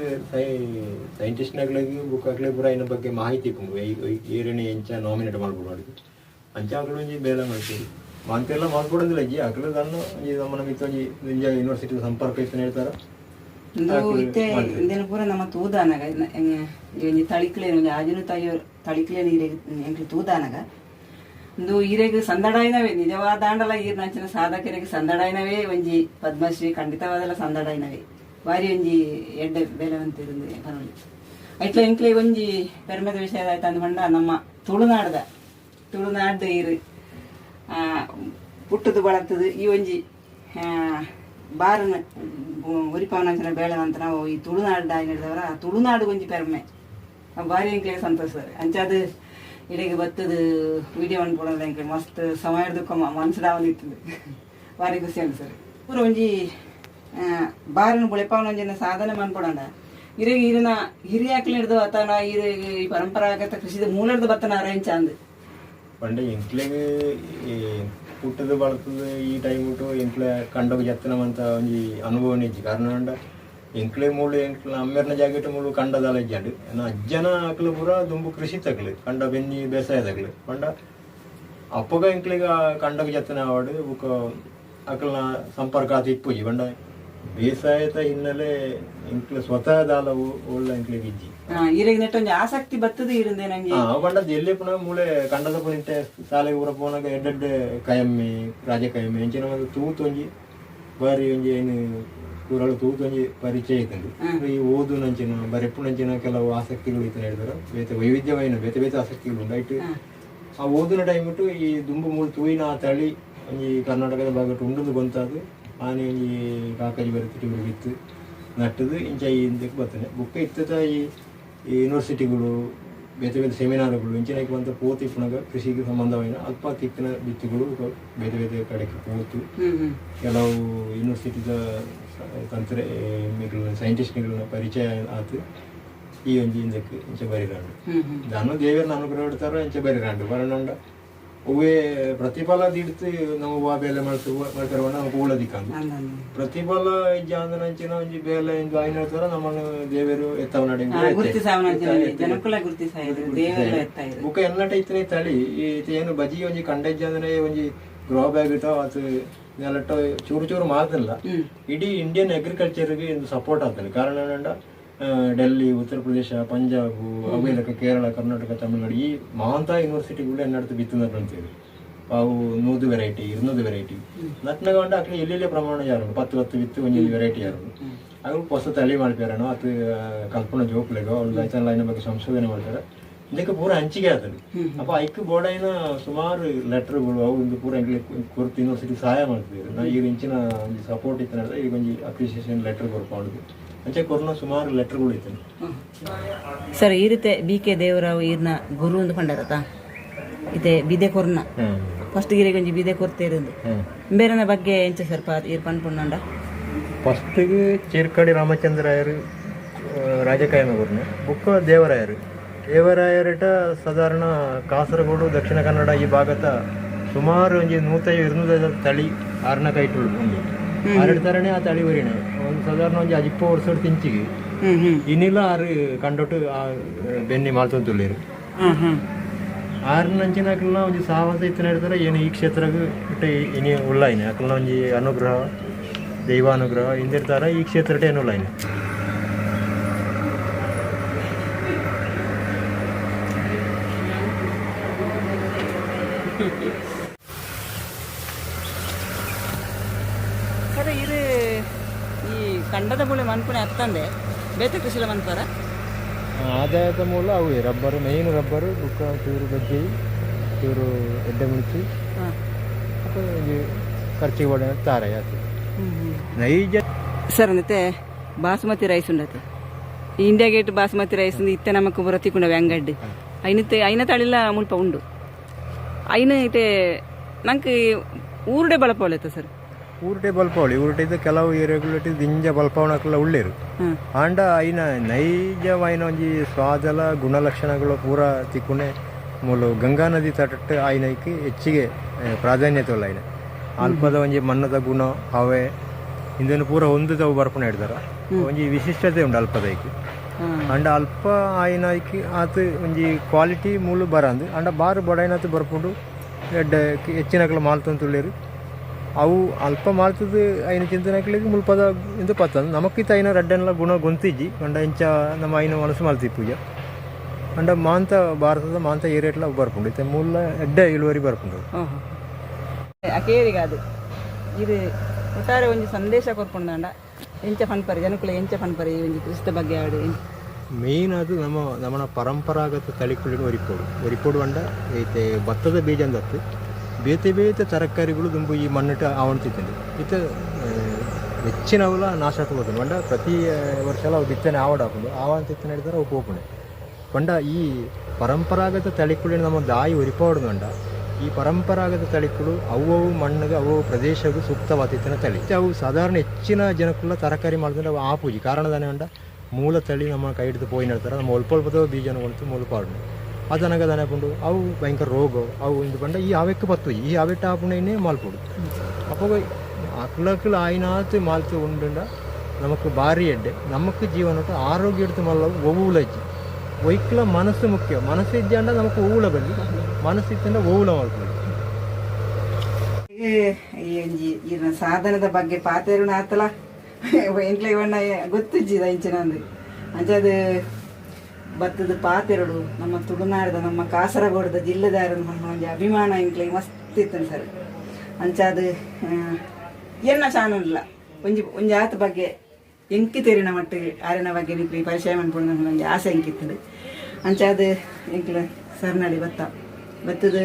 ಸೈಂಟಿಸ್ಟ್ನಾಗ್ಲಿಗ್ ಬುಕ್ ಅಕ್ಲೆಗ್ ಪೂರ ಐನ ಬಗ್ಗೆ ಮಾಹಿತಿ ಇಪ್ಪುಂಡು. ಏರೇನೆ ಎಂಚ ನಾಮಿನೇಟ್ ಮಾಡ್ಬೋದು ಅಡಿಗೆ ಅಂಚ ಅಕ್ಲು ಒಂಜಿ ಬೇಲೆ ಮಾಡ್ತೀವಿ ಮಾಂತೆಲ್ಲ ಮಾಡ್ಕೊಡೋದಿಲ್ಲ ಇಜ್ಜಿ. ಅಕ್ಲು ದನ್ನು ಒಂಜಿ ನಮ್ಮನ ಮಿತ್ತ್ ಒಂಜಿ ಇಂಜ ಯೂನಿವರ್ಸಿಟಿ ಸಂಪರ್ಕ ಇತ್ತು ಹೇಳ್ತಾರ. ಇಂದು ಇತ್ತೆ ಇಂದೆನ ಪೂರ ನಮ್ಮ ತೂದಾನಗ ಒಂಜಿ ತಳಿಕ್ಲೇನು ಒಂಜಿ ಆಜುನು ತಾಯಿಯೋ ತಳಿಕ್ಲೇನು ಈರೆಗ್ ಎಂಕ್ಲು ತೂದಾನಗ ಇಂದು ಈರೆಗ್ ಸಂದಡಾಯಿನವೇ. ನಿಜವಾದಾಂಡಲ ಈರ್ನಂಚಿನ ಸಾಧಕರಿಗೆ ಸಂದಡಾಯಿನವೇ ಒಂಜಿ ಪದ್ಮಶ್ರೀ ಖಂಡಿತವಾದಲ ಸಂದಡಾಯಿನವೇ. ಬಾರಿ ಒಂಜಿ ಎಡ್ಡೆ ಬೇಲೆವಂತಿருந்து ಪನೊಲಿ. ಐಟ್ಲ ಎಂಕ್ಲೆ ಒಂಜಿ ಪೆರ್ಮೆದ ವಿಷಯ ಆಯ್ತು ಅಂದ್ ಪಂಡ, ನಮ್ಮ ತುಳುನಾಡ್ದ ತುಳುನಾಡ್ದ ಈರು ಪುಟ್ಟುದು ಬಳರ್ತದು ಈ ಒಂಜಿ ಬಾರನ ಒರಿಪಾವನಂಚಿನ ಬೇಳೆವಂತ ನಾವು ಈ ತುಳುನಾಡು ಆಯ್ನದವರ ತುಳುನಾಡು ಒಂಜಿ ಪೆರ್ಮೆ. ಅವು ಬಾರಿ ಎಂಕ್ಲೆ ಸಂತೋಷ ಸರ್. ಅಂಚಾದ ಇಡೆಗೆ ಬತ್ತದ ವಿಡಿಯೋ ಅನ್ಕೊಡೋದು ಎಂಕ್ಲೆ ಮಸ್ತ್ ಸಮಯದ ಮನ್ಸಡಾವೊಂದಿತ್ತದು. ಬಾರಿ ಖುಷಿ ಉಂಟು ಸರ್. ಪೂರ ಒಂಜಿ ಬಾರನ್ ಬುಳೆಪಾವನ ಒಂಜಿನ ಸಾಧನೆ ಮನ್ಪೊಡಂಡ ಇರೆಗ್ ಈರಿನ ಹಿರಿಯಾಕ್ಲು ಹಿಡ್ದು ಅತನ ಈರೆ ಈ ಪರಂಪರಾಗತ ಕೃಷಿದ ಮೂಲರ್ದು ಬತ್ತನ ಅರೇಂಜ್ ಅಂದ್. ಪಂಡ ಎಂಕ್ಲೆಗ್ ಈ ಪುಟ್ಟದ ಬಳತದ ಈ ಟೈಮ್ ಬಿಟ್ಟು ಎಂಕ್ಲೆ ಕಂಡೋಗ ಜತ್ತನವಂತ ಒಂಜಿ ಅನುಭವನೇ ಇಜ್ಜಿ. ಕಾರಣ ಪಂಡ ಎಂಕ್ಲೆ ಮೂಲು ಎಂಕ್ಲ ಅಮ್ಮೆರ್ನ ಜಾಗೆಟ್ ಮೂಲು ಕಂಡದಾಲ ಇಜ್ಜಾಂಡ್. ಎನ್ನ ಅಜ್ಜನ ಅಕ್ಲು ಪೂರ ದುಂಬು ಕೃಷಿ ತಕ್ಲು, ಕಂಡ ಬೆನ್ನಿ ಬೇಸಾಯ ತಕ್ಲು. ಪಂಡ ಅಪ್ಪಗ ಎಂಕ್ಲೆಗ್ ಕಂಡಗ ಜತ್ತನ ಆವಡ್ ಬುಕ್ಕ ಅಕ್ಲ್ನ ಸಂಪರ್ಕ ಆತ ಇಪ್ಪುಜಿ. ಪಂಡ ಬೇಸಾಯದ ಹಿನ್ನೆಲೆ ಎಂಕ್ಲೆ ಸ್ವತಃ ದಾಲ ಉಳ್ಳ ಎಂಕ್ಲೆಗ್ ಇಜ್ಜಿ. ಈರೆಗ್ ನೆಟ್ಟ ಒಂಜಿ ಆಸಕ್ತಿ ಬತ್ತದ ಇರಂದೆ ನಂಗೆ. ಪಂಡ ಎಲ್ಲಿ ಪುನಃ ಮೂಲೆ ಕಂಡದ ಪುನಿಟ್ಟೆ ಶಾಲೆಗೆ ಪೂರ ಪೋನಾಗ ಎಡ್ಡೆಡ್ಡೆ ಕಯಮ್ಮಿ, ರಾಜ ಕಯಮ್ಮಿ ಎಂಚಿನ ಒಂದು ತೂತು ಒಂಜಿ ಬಾರಿ ಒಂಜಿ ಏನು ಕೂರಳು ತೂತು ಒಂಜಿ ಪರಿಚಯ ಇತ್ತಂಡು. ಈ ಓದುನಂಚಿನ ಬರೆಪುನಂಚಿನ ಕೆಲವು ಆಸಕ್ತಿಗಳು ಇತ್ತು ಹೇಳಿದಾರೆ. ಬೇತೆ ವೈವಿಧ್ಯమైన ಬೇತೆ ಬೇತೆ ಆಸಕ್ತಿಗಳು ಉಂಟು. ಐಟ್ ಆ ಓದುನ ಟೈಮ್ ಇಟ್ಟು ಈ ದುಂಬು ಮೂಲು ತೂಯಿನ ಆ ತಳಿ ಒಂಜಿ ಕರ್ನಾಟಕದ ಭಾಗಟ್ಟು ಉಂಡುದು ಗೊಂತಾದು ಆನೆ ಒಂಜಿ ಕಾಕಜಿ ಬರೆತಿಟ್ಟು ಇವ್ರಿಗೆ ಇತ್ತು ನಟ್ಟದು ಇಂಚ ಈ ಹಿಂದಕ್ಕೆ ಬರ್ತದೆ. ಬುಕ್ಕ ಇತ್ತದ ಈ ಈ ಯೂನಿವರ್ಸಿಟಿಗಳು ಬೇತೆ ಬೇತೆ ಸೆಮಿನಾರ್ಗಳು ಇಂಚಿನಕ್ಕೆ ಬಂತ ಪೋತು ಇಪ್ಪುನಗ ಕೃಷಿಗೆ ಸಂಬಂಧమైన ಅಲ್ಪ ತಿಕ್ಕಿನ ಬಿತ್ತುಗಳು ಬೇತೆ ಬೇತೆ ಕಡೆಗೆ ಪೋತು ಹ್ಮ್ ಹ್ಮ್ ಕೆಲವು ಯೂನಿವರ್ಸಿಟಿದ ತಂತ್ರ ಸೈಂಟಿಸ್ಟ್ಗಳನ್ನ ಪರಿಚಯ ಆತು ಈ ಒಂಜಿ ಇಂದಕ್ಕೆ ಇಂಚ ಬರಿರಾಂಡು. ಹ್ಮ್ ಹ್ಮ್ ದಾನು ದೇವರನ್ನ ಅನುಗ್ರಹ ಇಡ್ತಾರ ಇಂಚ ಬರಿರಾಂಡು. ಬರಣಂಡ ಹೂವೇ ಪ್ರತಿಫಲ ದಿಡ್ತು ನಾವು ಹೂವ ಬೇಲೆ ಮಾಡ್ತು ಮಾಡ್ತಾರೆ ನಮಗೆ ಹೂಳ ದಿಕ್ಕಂದು. ಅಂದ್ ಪ್ರತಿಫಲ ಇಜ್ಜಾಂದನಂಚಿನ ಒಂಜಿ ಬೇಲೆ ಇಂದು ಆಯ್ನ ಹೇಳ್ತಾರ ನಮ್ಮನ್ನು ದೇವರು ಎತ್ತವನಡೆ. ಗುರ್ತಿಸಾವನಂಚಿನ ಜನಕುಲ ಗುರ್ತಿಸಾಯಿದ್ರು, ದೇವರೆಲ್ಲ ಎತ್ತಾಯಿದ್ರು. ಬುಕ್ಕ ಎನ್ನಟ ಇತ್ತನೆ ತಳಿ ಈ ಏನು ಬಜಿ ಒಂಜಿ ಕಂಡ ಇಜ್ಜಾಂದನೆ ಒಂಜಿ ಗ್ರೋ ಬ್ಯಾಗ್ ಇಟ್ಟೋ ಅದು ನೆಲಟ್ಟೋ ಚೂರು ಚೂರು ಮಾತಲ್ಲ, ಇಡೀ ಇಂಡಿಯನ್ ಅಗ್ರಿಕಲ್ಚರ್ಗೆ ಇದು ಸಪೋರ್ಟ್ ಆಗ್ತದೆ. ಕಾರಣ ಏನಂಡ ಡೆಲ್ಲಿ, ಉತ್ತರ ಪ್ರದೇಶ, ಪಂಜಾಬ್, ಅವೆಲ್ಲಕ ಕೇರಳ, ಕರ್ನಾಟಕ, ತಮಿಳುನಾಡು ಈ ಮಹಾಂತ ಯೂನಿವರ್ಸಿಟಿಗಳು ಎನ್ನಡ್ತು ಬಿತ್ತುನ ಅಂತೀವಿ. ಅವು 100 ವೆರೈಟಿ, 200 ವೆರೈಟಿ ನಟ್ನಾಗ ಉಂಡು. ಅಕ್ಲೆ ಎಲ್ಲೆಲ್ಲೇ ಪ್ರಮಾಣ ಯಾರು 10 10 ಬಿತ್ತು ಒಂಜಿ ವೆರೈಟಿ ಯಾರು ಅವು ಹೊಸ ತಳಿ ಮಾಡ್ಪಾರನೋ ಅದು ಕಲ್ಪನಾ ಜೋಕ್ಲೆಗೋ ಅವ್ರು ಲೈಸನ್ ಲೈನ್ ಬಗ್ಗೆ ಸಂಶೋಧನೆ ಮಾಡ್ತಾರೆ. ಇದಕ್ಕೆ ಪೂರ ಹಂಚಿಕೆ ಆಗ್ತದೆ. ಅಪ್ಪ ಐಕ್ ಬೋರ್ಡೈನ ಸುಮಾರು ಲೆಟರ್ಗಳು ಅವು ಒಂದು ಪೂರ ಎಂಕ್ಲೆ ಕೊರ್ತು ಯೂನಿವರ್ಸಿಟಿ ಸಹಾಯ ಮಾಡ್ತಿದ್ರು. ನಾ ಈಗ ಇಂಚಿನ ಒಂಜಿ ಸಪೋರ್ಟ್ ಇತ್ತು. ಈಗ ಒಂಜಿ ಅಪ್ರಿಸಿಯೇಷನ್ ಲೆಟರ್ ಕೊರ್ಕೊಂಡು ಅಂಚೆ ಕೊರ್ನ ಸುಮಾರು ಲೆಟರ್ಗಳು ಇತ್ತು. ಸರ್, ಈ ರೀತಿ ಬಿ ಕೆ ದೇವರಾವ್ ಈರ್ನ ಗುರು ಒಂದು ಪಂಡರತ ಇತ್ತೆ ಬಿದೆ ಕೊರ್ನ ಫಸ್ಟ್ ಗಿರಿಗೆ ಒಂಜಿ ಬಿದೆ ಕೊರ್ತೇರಿಂದು ಬೇರೆನ ಬಗ್ಗೆ ಎಂಚ ಸರ್ ಈರ್ ಪನ್ಪುಂಡ? ಫಸ್ಟಿಗೆ ಚೀರ್ಕಾಡಿ ರಾಮಚಂದ್ರಾಯರು ರಾಜಕಾಯನಗುರ್ನೆ, ಬುಕ್ಕ ದೇವರಾಯರು. ದೇವರಾಯರಿಟ ಸಾಧಾರಣ ಕಾಸರಗೋಡು, ದಕ್ಷಿಣ ಕನ್ನಡ ಈ ಭಾಗದ ಸುಮಾರು ಒಂಜಿ 150 200 ತಳಿ ಆರ್ನ ಕೈಟು ಉಂಡು. ಆರಡು ತರನೇ ಆ ತಳಿ ಒರಿಣೆ ಒಂದು ಸಾಧಾರಣ ಒಂಜಿ ಅಜಿಪ್ಪ ವರ್ಷ ತಿಂಚಿಗೆ ಹ್ಮ್ ಹ್ಮ್ ಇನಿಲ ಆರು ಕಂಡೊಟ್ಟು ಆ ಬೆನ್ನಿ ಮಾಲ್ತೊಂತುಳ್ಳೇರು. ಹ್ಮ್ ಹ್ಮ್ ಆರ್ನಂಚಿನ ಅಕ್ಲನ ಒಂಜಿ ಸಾಹಸ ಇತ್ತಿನ ಹೇಳ್ತಾರೆ ಏನು ಈ ಕ್ಷೇತ್ರಗ್ ಇಟ್ಟ ಇನಿ ಉಳ್ಳಾಯಿನಿ. ಅಕ್ಲನ ಒಂಜಿ ಅನುಗ್ರಹ, ದೈವಾನುಗ್ರಹ ಇಂದಿರ್ತಾರ ಈ ಕ್ಷೇತ್ರಟ ಏನು ಉಳ್ಳಾಯಿನಿ. ಸರ್, ಇರು ಈ ಕಂಡದ ಬುಳೆ ಮನ್ಪುಣೆ ಅತ್ತಂದೆ ಬೇತೆ ಕೃಷಿಲ ಮನ್ಪಾರ? ಆದಾಯದ ಮೂಲ ಅವು rubber, main rubber, ಬುಕ್ಕ ಚೂರು ಬಜ್ಜಿ, ಚೂರು ಎಡ್ಡೆ ಮುಂಚಿ, ಬುಕ್ಕ ಒಂಜಿ ಖರ್ಚಿಗೆ ಒಡೆ ತಾರೆ ಆತು ನೈಜ. ಸರ್, ಮತ್ತೆ ಬಾಸುಮತಿ ರೈಸ್ ಉಂಡತೆ ಈ ಇಂಡಿಯಾ ಗೇಟ್ ಬಾಸುಮತಿ ರೈಸ್ ಇತ್ತೆ ನಮಕ್ ಪೂರ ತಿಕ್ಕುಂಡ ವ್ಯಾಂಗಡ್ಡು. ಐನತೆ ಐನ ತಳಿಲ ಮುಲ್ಪ ಉಂಡು. ಐನ ಇತ್ತೆ ನಂಗೆ ಊರುಡೆ ಬಳಪವಲೆತ್ತ ಸರ್? ಊರುಟೆ ಬಲ್ಪಾವಳಿ, ಊರುಟೆ ಕೆಲವು ಏರಿಯಾಗಳು ದಿಂಜ ಬಲ್ಪಾವಣಕ್ಕೆಲ್ಲ ಉಳ್ಳೇರು. ಆಂಡ ಐನ ನೈಜವಾಯಿನ ಒಂಜಿ ಸ್ವಾದಲ ಗುಣಲಕ್ಷಣಗಳು ಪೂರ ತಿಕ್ಕುನೆ ಮೂಲು ಗಂಗಾ ನದಿ ತಟಟ್ಟು ಆಯ್ನೈಕ್ ಹೆಚ್ಚಿಗೆ ಪ್ರಾಧಾನ್ಯತೆ ಉಲ್ಲ. ಐನ ಅಲ್ಪದ ಒಂಜಿ ಮಣ್ಣದ ಗುಣ, ಹವೆ ಇಂದನ್ನು ಪೂರ ಹೊಂದುದವು ಬರ್ಪುನ ಹಿಡ್ದಾರ ಒಂಜಿ ವಿಶಿಷ್ಟತೆ ಉಂಡು ಅಲ್ಪದೈಕ್. ಅಂಡ ಅಲ್ಪ ಆಯ್ನೈಕ್ ಆತ್ ಒಂಜಿ ಕ್ವಾಲಿಟಿ ಮೂಲು ಬರಂದು. ಅಂಡ ಬಾರು ಬಡಾಯಿನಾತ್ ಬರ್ಪುಂಡು, ಎಡ್ಡೆ ಹೆಚ್ಚಿನಕ್ಲು ಮಾಲ್ತೊಂತುಲ್ಲೆರ್. ಅವು ಅಲ್ಪ ಮಾಲ್ತದ್ದು ಐನ ಚಿಂತನೆಗಳಿಗೆ ಮುಲ್ಪದ ಇಂದು ಪತ್ತಂದು ನಮಕ್ಕಿತ್ತ ಐನ ರಡ್ಡನ್ಲ ಗುಣ ಗೊಂತಿಜ್ಜಿ. ಪಂಡ ಇಂಚ ನಮ್ಮ ಐನ ಮನಸ್ಸು ಮಾಲ್ತಿ ಪೂಜೆ. ಅಂಡ ಮಾಂತ ಭಾರತದ ಮಾಂತ ಏರಿಯಾಟ್ಲ ಅವು ಬರ್ಪುಂಡು. ಇತ್ತೆ ಮೂಲ ಎಡ್ಡೆ ಇಳುವರಿ ಬರ್ಪುಂಡು. ಓಹೋ, ಅಕೇರಿಗೆ ಅದು ಇದು ಒಟ್ಟಾರೆ ಒಂಜಿ ಸಂದೇಶ ಕೊರ್ಪುಂಡಾಂಡ ಎಂಚ ಪನ್ಪರೆ ಜನಕುಲು, ಎಂಚ ಪನ್ಪರೆ ಈ ಒಂಜಿ ಕೃಷಿತ ಬಗ್ಗೆ ಆಡು? ಮೇಯ್ನ್ ಅದು ನಮ್ಮ ನಮ್ಮನ ಪರಂಪರಾಗತ ತಳಿಕುಳಿನ ಒರಿಪೋಡು. ಒರಿಪೋಡು ಪಂಡ ಇತ್ತೆ ಭತ್ತದ ಬೀಜ ಅಂದತ್ತು, ಬೇತೆ ಬೇತೆ ತರಕಾರಿಗಳು ದುಂಬು ಈ ಮಣ್ಣಿಟ ಆವಣ್ತಿತ್ತಂಡು. ಇತ್ತೆ ಹೆಚ್ಚಿನವುಲ ನಾಶ ಹೋಗುದು. ಪಂಡ ಪ್ರತಿ ವರ್ಷಲ ಅವು ಬಿತ್ತನೆ ಆವಡಾಪುಂಡು. ಆವಣ್ತಿತ್ತನೆ ಹಿಡಿದ್ರೆ ಅವು ಪೋಪುಂಡು. ಪಂಡ ಈ ಪರಂಪರಾಗತ ತಳಿಕುಳಿನ ನಮ್ಮ ದಾಯಿ ಒರಿಪೋಡು ಪಂಡ ಈ ಪರಂಪರಾಗತ ತಳಿಕುಳು ಅವು ಅವು ಮಣ್ಣಿಗೆ, ಅವು ಪ್ರದೇಶಕ್ಕೆ ಸೂಕ್ತವಾದಿತ್ತಿನ ತಳಿ ಅವು. ಸಾಧಾರಣ ಹೆಚ್ಚಿನ ಜನಕ್ಕುಲ ತರಕಾರಿ ಮಾಡಿದ್ರೆ ಅವು ಆಪುಜಿ. ಕಾರಣ ದಾನೆ ಪಂಡ ಮೂಲ ತಳಿ ನಮ್ಮ ಕೈ ಹಿಡಿದು ಪೋಯಿ ನಡ್ತಾರೆ. ನಮ್ಮ ಒಲ್ಪ ಒಲ್ಪದ ಬೀಜನ ಕೊಡ್ತು ಮೂಲ ಪಾಡುಂಡು. ಅದನಗ ದಾನೆ ಪುಂಡು, ಅವು ಭಯಂಕರ ರೋಗ ಅವು ಇಂದು ಪಂಡ ಈ ಅವೆಕ್ ಪತ್ತುಜಿ. ಈ ಅವೆಟ್ ಆಪುಂಡು ಮಾಲ್ಪುಡು. ಅಪ್ಪಗ ಅಕ್ಲಕ್ಲು ಆಯ್ನಾತ್ ಮಾಲ್ತು ಉಂಡುಂಡ ನಮಕ್ ಭಾರಿ ಎಡ್ಡೆ. ನಮಕ್ ಜೀವನಕ್ಕೆ ಆರೋಗ್ಯ എടുത്ത് ಮಲ್ಲ ಒವ್ವುಲ ಇಜ್ಜಿ. ಒಯ್ಕ್ಲ ಮನಸ್ಸು ಮುಖ್ಯ. ಮನಸ್ಸು ಇಜ್ಜಾಂಡ ನಮಕ್ ಒವ್ವುಲ ಬಲ್ಲಿ, ಮನಸ್ಸು ಇತ್ತಂಡ ಒವ್ವುಲ ಮಲ್ಪೊಲಿ. ಈ ಒಂಜಿ ಈರ್ನ ಸಾಧನದ ಬಗ್ಗೆ ಪಾತೆರುಣ ಆತಲ ಎಂಕ್ಲೆ ಇವಣ್ಣ ಗೊತ್ತಿಜ್ಜಿದ ಇಂಚಿನ ಅಂದು. ಅಂಚಾದ ಬತ್ತದ ಪಾತೆರಡು ನಮ್ಮ ತುಳುನಾಡದ, ನಮ್ಮ ಕಾಸರಗೋಡದ ಜಿಲ್ಲೆದಾರ ಒಂಜಿ ಅಭಿಮಾನ ಎಂಕ್ಲೆ ಮಸ್ತ್ ಇತ್ತು ಸರ್. ಅಂಚಾದ ಎನ್ನ ಚಾನಲ್ಲ ಒಂಜಿ ಒಂಜಿ ಆತ ಬಗ್ಗೆ ಎಂಕಿ ತೆರಿನ ಮಟ್ಟಿಗೆ ಆರಿನ ಬಗ್ಗೆ ನಿಕ್ಲಿ ಪರಿಚಯ ಮನ್ಪುಂಡು ಒಂಜಿ ಆಸೆ ಎಂಕಿತ್ತದು. ಅಂಚಾದ ಎಂಕ್ಲೆ ಸರ್ನಡಿ ಬತ್ತ ಬತ್ತದ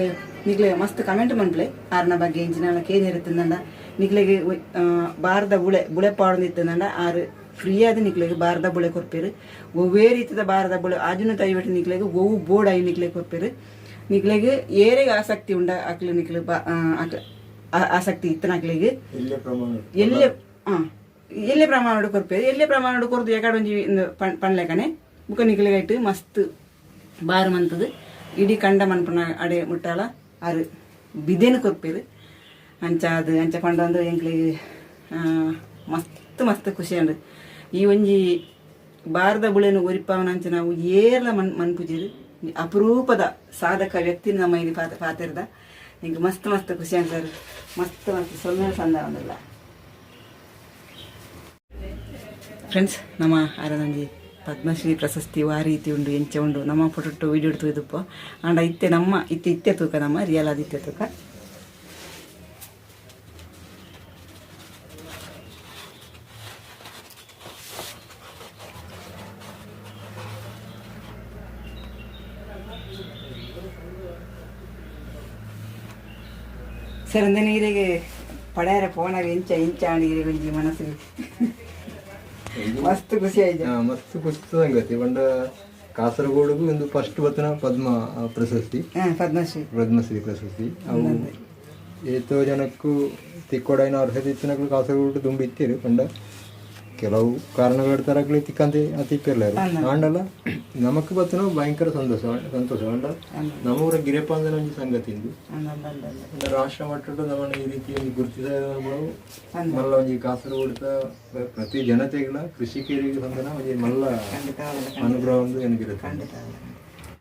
ನಿಕ್ಲೆ ಮಸ್ತ್ ಕಮೆಂಟ್ ಮನ್ಪ್ಲೆ ಆರ್ನ ಬಗ್ಗೆ. ಇಂಚಿನ ಕೇನಿರುತ್ತಂದ ನಿಕ್ಲೆಗೆ ಬಾರದ ಬುಳೆ ಬುಳೆ ಪಾಡೊಂದಿತ್ತಂದ ಆರು ಫ್ರೀ ಆದ ನಿಕ್ಲೆಗೆ ಬಾರದ ಬುಳೆ ಕೊರ್ಪೇರು. ಒವ್ವೇ ರೀತಿದ ಬಾರದ ಬುಳೆ ಆಜುನ ತೈವಟ್ಟು ನಿಕ್ಲೆಗೆ ಒವ್ವು ಬೋರ್ಡ್ ಆಯಿ ನಿಕ್ಲೆ ಕೊರ್ಪೇರು. ನಿಕ್ಲೆಗೆ ಏರೆಗೆ ಆಸಕ್ತಿ ಉಂಡ ಅಕ್ಲೆ ನಿಕ್ಲೆ ಬಾ ಆಸಕ್ತಿ ಇತ್ತನ ಅಕ್ಲೆಗೆ ಎಲ್ಲೆ ಎಲ್ಲೆ ಪ್ರಮಾಣ ಕೊರ್ಪೇರು. ಎಲ್ಲೆ ಪ್ರಮಾಣ ಕೊರ್ದು ಯಾಕಡೆ ಒಂಜಿ ಇಂದು ಪಣ್ಲೆಕನೆ ಬುಕ್ಕ ನಿಕ್ಲೆಗೆ ಮಸ್ತ್ ಬಾರು ಮಂತದು ಇಡೀ ಕಂಡ ಮನ್ಪುನ ಅಡೆ ಮುಟ್ಟಾಲ ಆರು ಬಿದೇನು ಕೊರ್ಪೇರು. ಅಂಚ ಅದು ಅಂಚ ಪಂಡೊಂದು ಎಂಕ್ಲೆಗ್ ಮಸ್ತ್ ಮಸ್ತ್ ಖುಷಿ ಅಂಡ್. ಈ ಒಂಜಿ ಬಾರದ ಬುಳೆನು ಒರಿಪಾವನ ಅಂಚ ನಾವು ಏರ್ಲ ಮನ್ ಮನ್ಪುಜೀರು. ಅಪರೂಪದ ಸಾಧಕ ವ್ಯಕ್ತಿ ನಮ್ಮ ಇಲ್ಲಿ ಪಾತ ಪಾತೆರ್ದ. ನಿಂಗೆ ಮಸ್ತ್ ಮಸ್ತ್ ಖುಷಿ ಅಂಡ್ ಸರ್. ಮಸ್ತ್ ಮಸ್ತ್ ಸೊಲ್ಮೆ ಸಂದ. ಫ್ರೆಂಡ್ಸ್, ನಮ್ಮ ಆರನೊಂಜಿ ಪದ್ಮಶ್ರೀ ಪ್ರಶಸ್ತಿ ವಾ ರೀತಿ ಉಂಡು, ಎಂಚ ಉಂಡು, ನಮ್ಮ ಫೋಟೋ ವಿಡಿಯೋ ತೂದುಪ್ಪ. ಆಂಡ ಇತ್ತೆ ನಮ್ಮ ಇತ್ತೆ ಇತ್ತೆ ತೂಕ, ನಮ್ಮ ರಿಯಲ್ ಆದ ಇತ್ತೆ ತೂಕ. ಸರ್, ಅಂದೆ ನೀರಿಗೆ ಪಡ್ಯಾರ ಪೋನಾಗ ಎಂಚ ಎಂಚ ಆಂಡ್ ಈರೆಗ್ ಒಂಜಿ ಮನಸ್ಸು ಮಸ್ತ್ ಖುಷಿ ಆಯ್ತು. ಮಸ್ತ್ ಖುಷಿ ಸಂಗತಿ ಪಂಡ ಕಾಸರಗೋಡುಗು ಒಂದು ಫಸ್ಟ್ ಬತ್ತನ ಪದ್ಮ ಪ್ರಶಸ್ತಿ. ಪದ್ಮಶ್ರೀ. ಪದ್ಮಶ್ರೀ ಪ್ರಶಸ್ತಿ. ಅವು ಏತೋ ಜನಕ್ಕೂ ತಿಕ್ಕೊಡೈನ ಅರ್ಹತೆ ಇತ್ತಿನಕ್ಲು ಕಾಸರಗೋಡು ದುಂಬು ಇತ್ತೀರು. ಪಂಡ ಕೆಲವು ಕಾರಣಗಳ ತರಕ್ಲಿ ತಿಕ್ಕಂತೆ ತಿಪ್ಪಿರ್ಲಾರು. ಆಂಡಲ ನಮಕ್ ಬತ್ತನ ಭಯಂಕರ ಸಂತೋಷ ಸಂತೋಷ. ಪಂಡ ನಮ್ಮೂರ ಗಿರೆಪಾಂದನ ಒಂಜಿ ಸಂಗತಿ ಇಂದು. ಪಂಡ ರಾಷ್ಟ್ರ ಮಟ್ಟದ ನಮ್ಮನ್ನ ಈ ರೀತಿ ಒಂದು ಗುರುತಿಸ ಮಲ್ಲ ಒಂಜಿ ಕಾಸರಗೋಡುದ ಪ್ರತಿ ಜನತೆಗಳ ಕೃಷಿಕರಿಗೆ ಸಂದನ ಒಂಜಿ ಮಲ್ಲ ಅನುಗ್ರಹ ಒಂದು ನನಗಿರುತ್ತೆ. ಖಂಡಿತ.